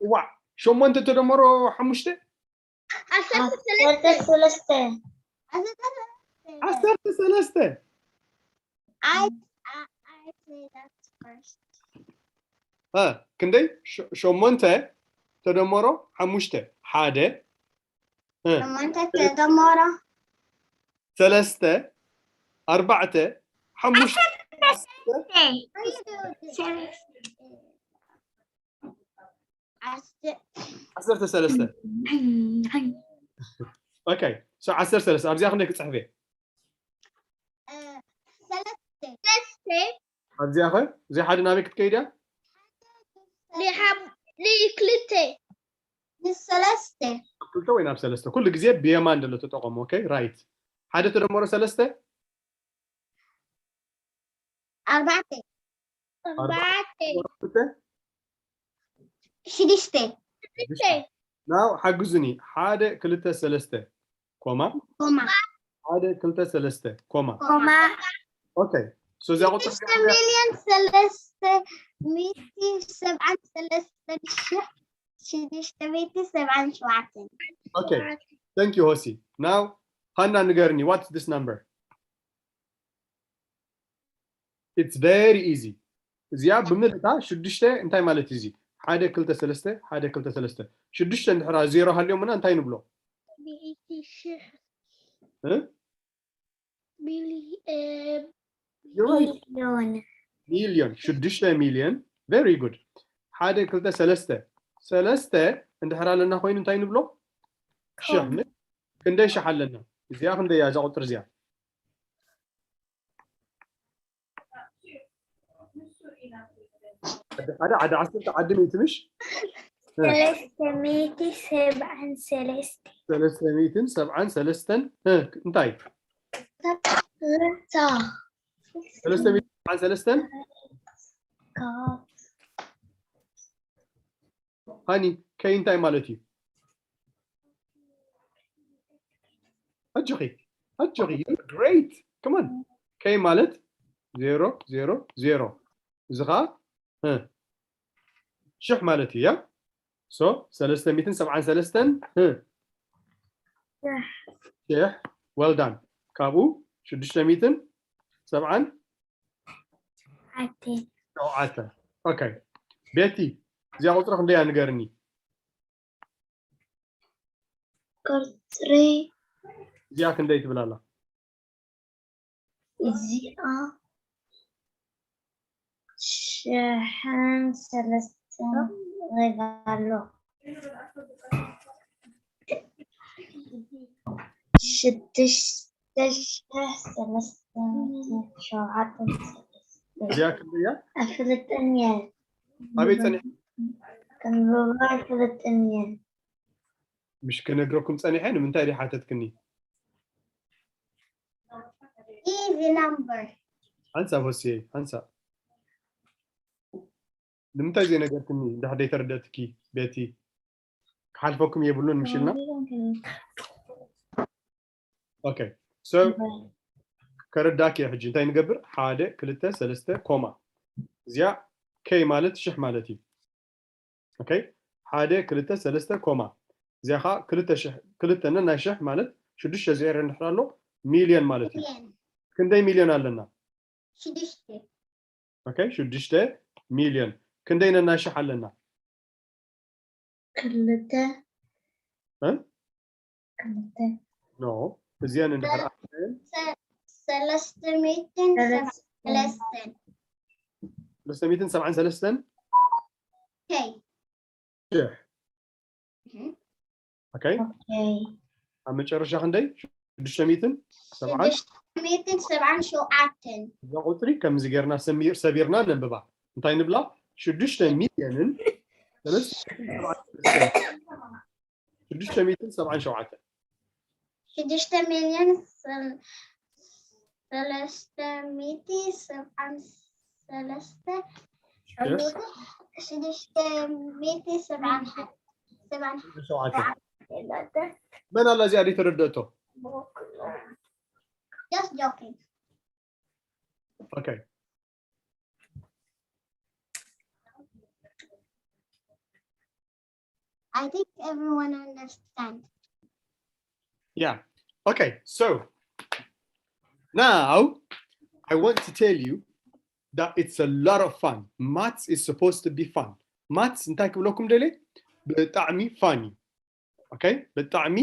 ዋዕ፣ ሸሞንተ ተደመሮ ሓሙሽተ? ዓሰርተ ሰለስተ። ዓሰርተ ሰለስተ። I, I, I say that first. እ፣ ክንደይ? ሸ-፣ ሸሞንተ ተደመሮ ሓሙሽተ ሓደ። እ፣ ሸሞንተ ተደመሮ ሰለስተ፣ ኣርባዕተ፣ ሓሙሽተ፣ ዓሰርተ ዓሰርተ ሰለስተ። ኦኬ፣ ሶ ዓሰርተ ሰለስተ ኣብዚኣ ክንደይ ክጽሕፍ እየ? ሰለስተ። ኣብዚኣ ኸ? እዚ ሓደ ናበይ ክትከይድ እያ? ንሓብ ንክልተ። ንሰለስተ። ክልተ ወይ ናብ ሰለስተ? ኩሉ ግዜ ብየማን ዘሎ ተጠቐሙ። ኦኬ፣ ራይት። ሓደ ተደመሮ ሰለስተ? ኣርባዕተ። ኣርባዕተ። ክልተ? ሽዱሽተ። Now ሓግዙኒ። ሓደ ክልተ ሰለስተ ኮማ ኮማ ሓደ ክልተ ሰለስተ ኮማ ኮማ okay so እዚኣ ቁፅሪ ሽዱሽተ ሚልዮን ሰለስተ ሚእቲ ሰብዓን ሰለስተን ሽሕ ሽዱሽተ ሚእቲ ሰብዓን ሸውዓተን። okay thank you ሆሲ now ሃና ንገርኒ what's this number it's very easy እዚኣ ብምልእታ ሽዱሽተ እንታይ ማለት እዩ እዚ ሓደ ክልተ ሰለስተ ሓደ ክልተ ሰለስተ ሽዱሽተ እንድሕራ ዜሮ ሃልዮምና እንታይ ንብሎ ሚእቲ ሽሕ እ? ሚልዮን You're right. ሚልዮን ሚልዮን ሽዱሽተ ሚልዮን very good ሓደ ክልተ ሰለስተ ሰለስተ እንድሕር ኣለና ኮይኑ እንታይ ንብሎ ሽሕ ን- ክንደይ ሽሕ ኣለና እዚኣ ክንደይ እያ እዛ ቁፅሪ እዚኣ ሓደ ሓደ ዓዲ ዓሰርተ ዓዲ ሚእቲ ምሽ ሰለስተ ሚእቲ ሰብዓን ሰለስተ ሰለስተ ሚእትን ሰብዓን ሰለስተን እ፣ እንታይ ርታ ሰለስተ ሚእትን ሰብዓን ሰለስተን ሃኒ ከይ እንታይ ማለት እዩ ኣጆኺ ኣጆኺ great come on ከይ ማለት ዜሮ ዜሮ ዜሮ እዚ ኸዓ እ፣ ሽሕ ማለት እዩ ያ so ሰለስተ ሚእትን ሰብዓን ሰለስተን እ፣ ሽሕ well done ካብኡ ሽዱሽተ ሚእትን ሰብዓን ሓቴ ሸውዓተ okay ቤቲ እዚኣ ቁፅሪ ክንደይ እያ ንገርኒ ቁፅሪ እዚኣ ክንደይ ትብል ኣላ እዚኣ ሽሕን ሰለስተን ሬጋ ኣሎ ሽዱሽተ ሽሕ ሰለስተን ሸውዓተን እዚኣ ክንደይ እያ ኣይፍልጥን እየ ኣበይ ፀኒሕ ከንብባ ኣይፍልጥን እየ ምሽ ክነግረኩም ፀኒሐ ንምንታይ ድዩ ሓተትክኒ easy number ሓንሳብ ሆስየ ሓንሳብ ንምንታይ ዘይነገርክኒ እንድሕር ዘይተረደእትኪ ቤቲ ክሓልፈኩም የብሉን ምሽልና okay so ከረዳክ እየ ሕጂ እንታይ ንገብር ሓደ ክልተ ሰለስተ ኮማ እዚኣ ከይ ማለት ሽሕ ማለት እዩ okay ሓደ ክልተ ሰለስተ ኮማ እዚኣ ከዓ ክልተ ሽሕ ክልተ ነናይ ሽሕ ማለት ሽዱሽተ ዜሮ እንድሕር ኣሎ ሚልዮን ማለት እዩ ሚልዮን ክንደይ ሚልዮን ኣለና ሽዱሽተ okay ሽዱሽተ ሚልዮን ክንደይ ነናይ ሽሕ ኣለና ክልተ እ? ክልተ no እዚአን እንድሕር ኣለየን ሰ- ሰለስተ ሚእትን ሰብዓን ሰለስተን ሰለስተ ሚእትን ሰብዓን ሰለስተን ከይ ሽሕ okay okay ኣብ መጨረሻ ክንደይ ሽዱሽተ ሚእትን ሰብዓን ሽዱሽተ ሚእትን ሰብዓን ሸውዓተን እዛ ቁፅሪ ከምዚ ጌርና ሰሚር- ሰቢርና ነንብባ እንታይ ንብላ ሽዱሽተ ሚልዮንን ሰለስተ ሚእትን ሰብዓን ሰለስተን ሽዱሽተ ሚእትን ሰብዓን ሸውዓተን ሽዱሽተ ሚልዮን ሰል- ሰለስተ ሚእቲ ሰብዓን ሰለስተ ሽዱሽተ ሚእቲ ሰብዓን ሰብዓን ሸውዓተን መን ኣላ እዚኣ ዘይተረደእቶ just joking okay I think everyone understand Yeah. Okay. So now I want to tell you that it's a lot of fun. Maths is supposed to be fun. Maths እንታይ ክብለኩም ደለ ብጣዕሚ fun እዩ okay ብጣዕሚ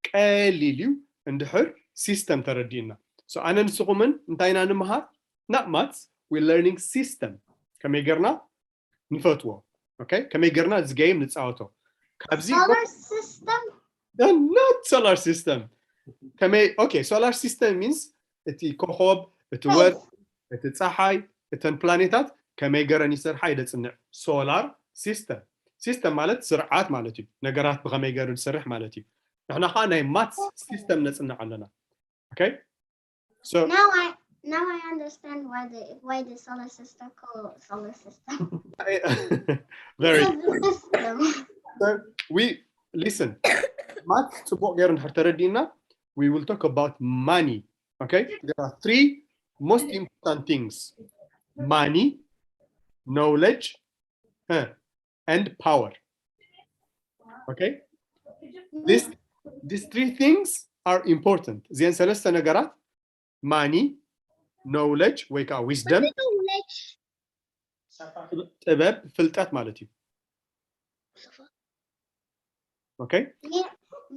ቀሊል እዩ እንድሕር system ተረዲእና so ኣነ ንስኹምን እንታይ ኢና ንምሃር not maths we learning system ከመይ ገርና ንፈትዎ okay ከመይ ገርና እዚ game ንፃወቶ ካብዚ solar system not solar system ከመይ okay solar system means እቲ ኮኾብ እቲ ወርቂ እቲ ፀሓይ እተን ፕላኔታት ከመይ ገረን ይሰርሓ ኢለ ፅንዕ solar system system ማለት ስርዓት ማለት እዩ ነገራት ብከመይ ገሩ ዝሰርሕ ማለት እዩ ንሕና ከዓ ናይ maths system ነፅንዕ ኣለና okay so Now I Now I understand why the why the solar system called solar system. Very Because the system. So we listen. Math ጽቡቕ ገይሩ እንድሕር ተረዲእና, we will talk about money. Okay? There are three most important things: money, knowledge, huh, and power. Okay? This, these three things are important. እዚአን ሰለስተ ነገራት፣ money, knowledge ወይ ከዓ wisdom፣ ጥበብ፣ ፍልጠት ማለት እዩ። Okay?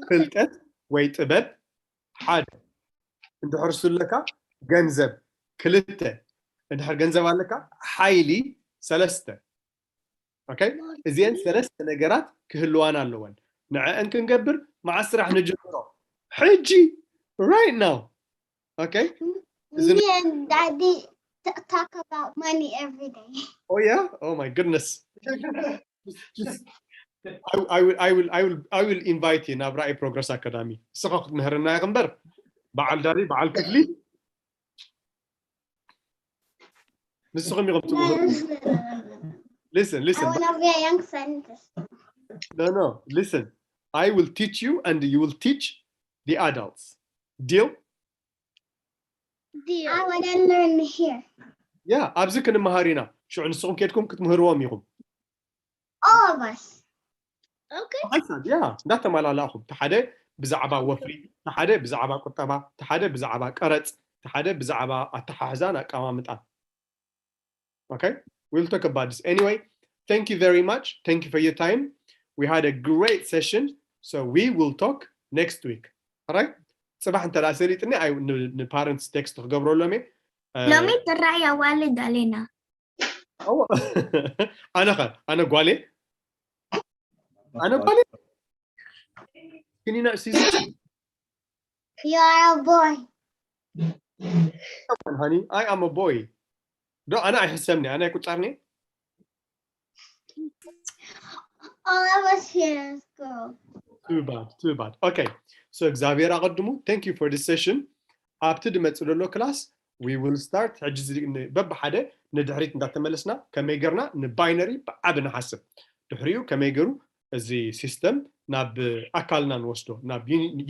ፍልጠት ወይ ጥበብ ሓደ፣ እንድሕር እሱ ኣለካ፣ ገንዘብ ክልተ፣ እንድሕር ገንዘብ ኣለካ፣ ሓይሊ ሰለስተ። Okay? እዚአን ሰለስተ ነገራት ክህልዋና ኣለወን። ንዐአን ክንገብር መዓስ ስራሕ ንጅምሮ? ሕጂ፣ right now። Okay? Me and Daddy t- talk about money every day. Oh yeah? Oh my goodness. Just, I, I will I will I will I will invite you ናብ ራእይ ፕሮግረስ ኣካዳሚ። ንስኻ ክትምህርና ኢኻ እምበር፣ በዓል ዳሪ፣ በዓል ክፍሊ፣ ንስኹም ኢኹም ትምህሩ። Listen, I listen. want to be a young scientist. No, no, listen. I will teach you and you will teach the adults. Deal? I want to learn here. Yeah, ኣብዚ ክንመሃር ኢና። ሽዑ ንስኹም ኬድኩም ክትምህርዎም ኢኹም። All of us. Okay. ሓሳብ፣ yeah፣ እንዳተመላላእኹም። እቲ ሓደ ብዛዕባ ወፍሪ፣ እቲ ሓደ ብዛዕባ ቁጠባ፣ እቲ ሓደ ብዛዕባ ቀረጽ፣ እቲ ሓደ ብዛዕባ ኣተሓሕዛን ኣቀማምጣን። Okay? We'll talk about this. Anyway, thank you very much. Thank you for your time. We had a great session. So we will talk next week. All right? ጽባሕ እንተ ደኣ ሰሊጥኒ፣ I- ን- ንፓረንትስ ቴክስት ክገብረሎም እየ። እ፣ ሎሚ ጥራይ ኣዋልድ ኣለና። ኣዎ። ኣነ ኸ? ኣነ ጓሌ? ኣነ ጓሌ? Can you not see this? You are a boy. Come on, honey. I am a boy. ዶ ኣነ ኣይሕሰብኒ፣ ኣነ ኣይቁጸርኒ። All of us here is girl. Too bad, too bad. Okay. So እግዚኣብሔር ኣቐድሙ። Thank you for this session. ኣብቲ ድመጽእ ዘሎ ክላስ we will start ሕጂ እዚ ን- በብሓደ ንድሕሪት እንዳተመለስና ከመይ ገርና ንባይነሪ ብዓቢ ንሓስብ፣ ድሕሪኡ ከመይ ገሩ እዚ ሲስተም ናብ ኣካልና ንወስዶ፣ ናብ ዩኒ-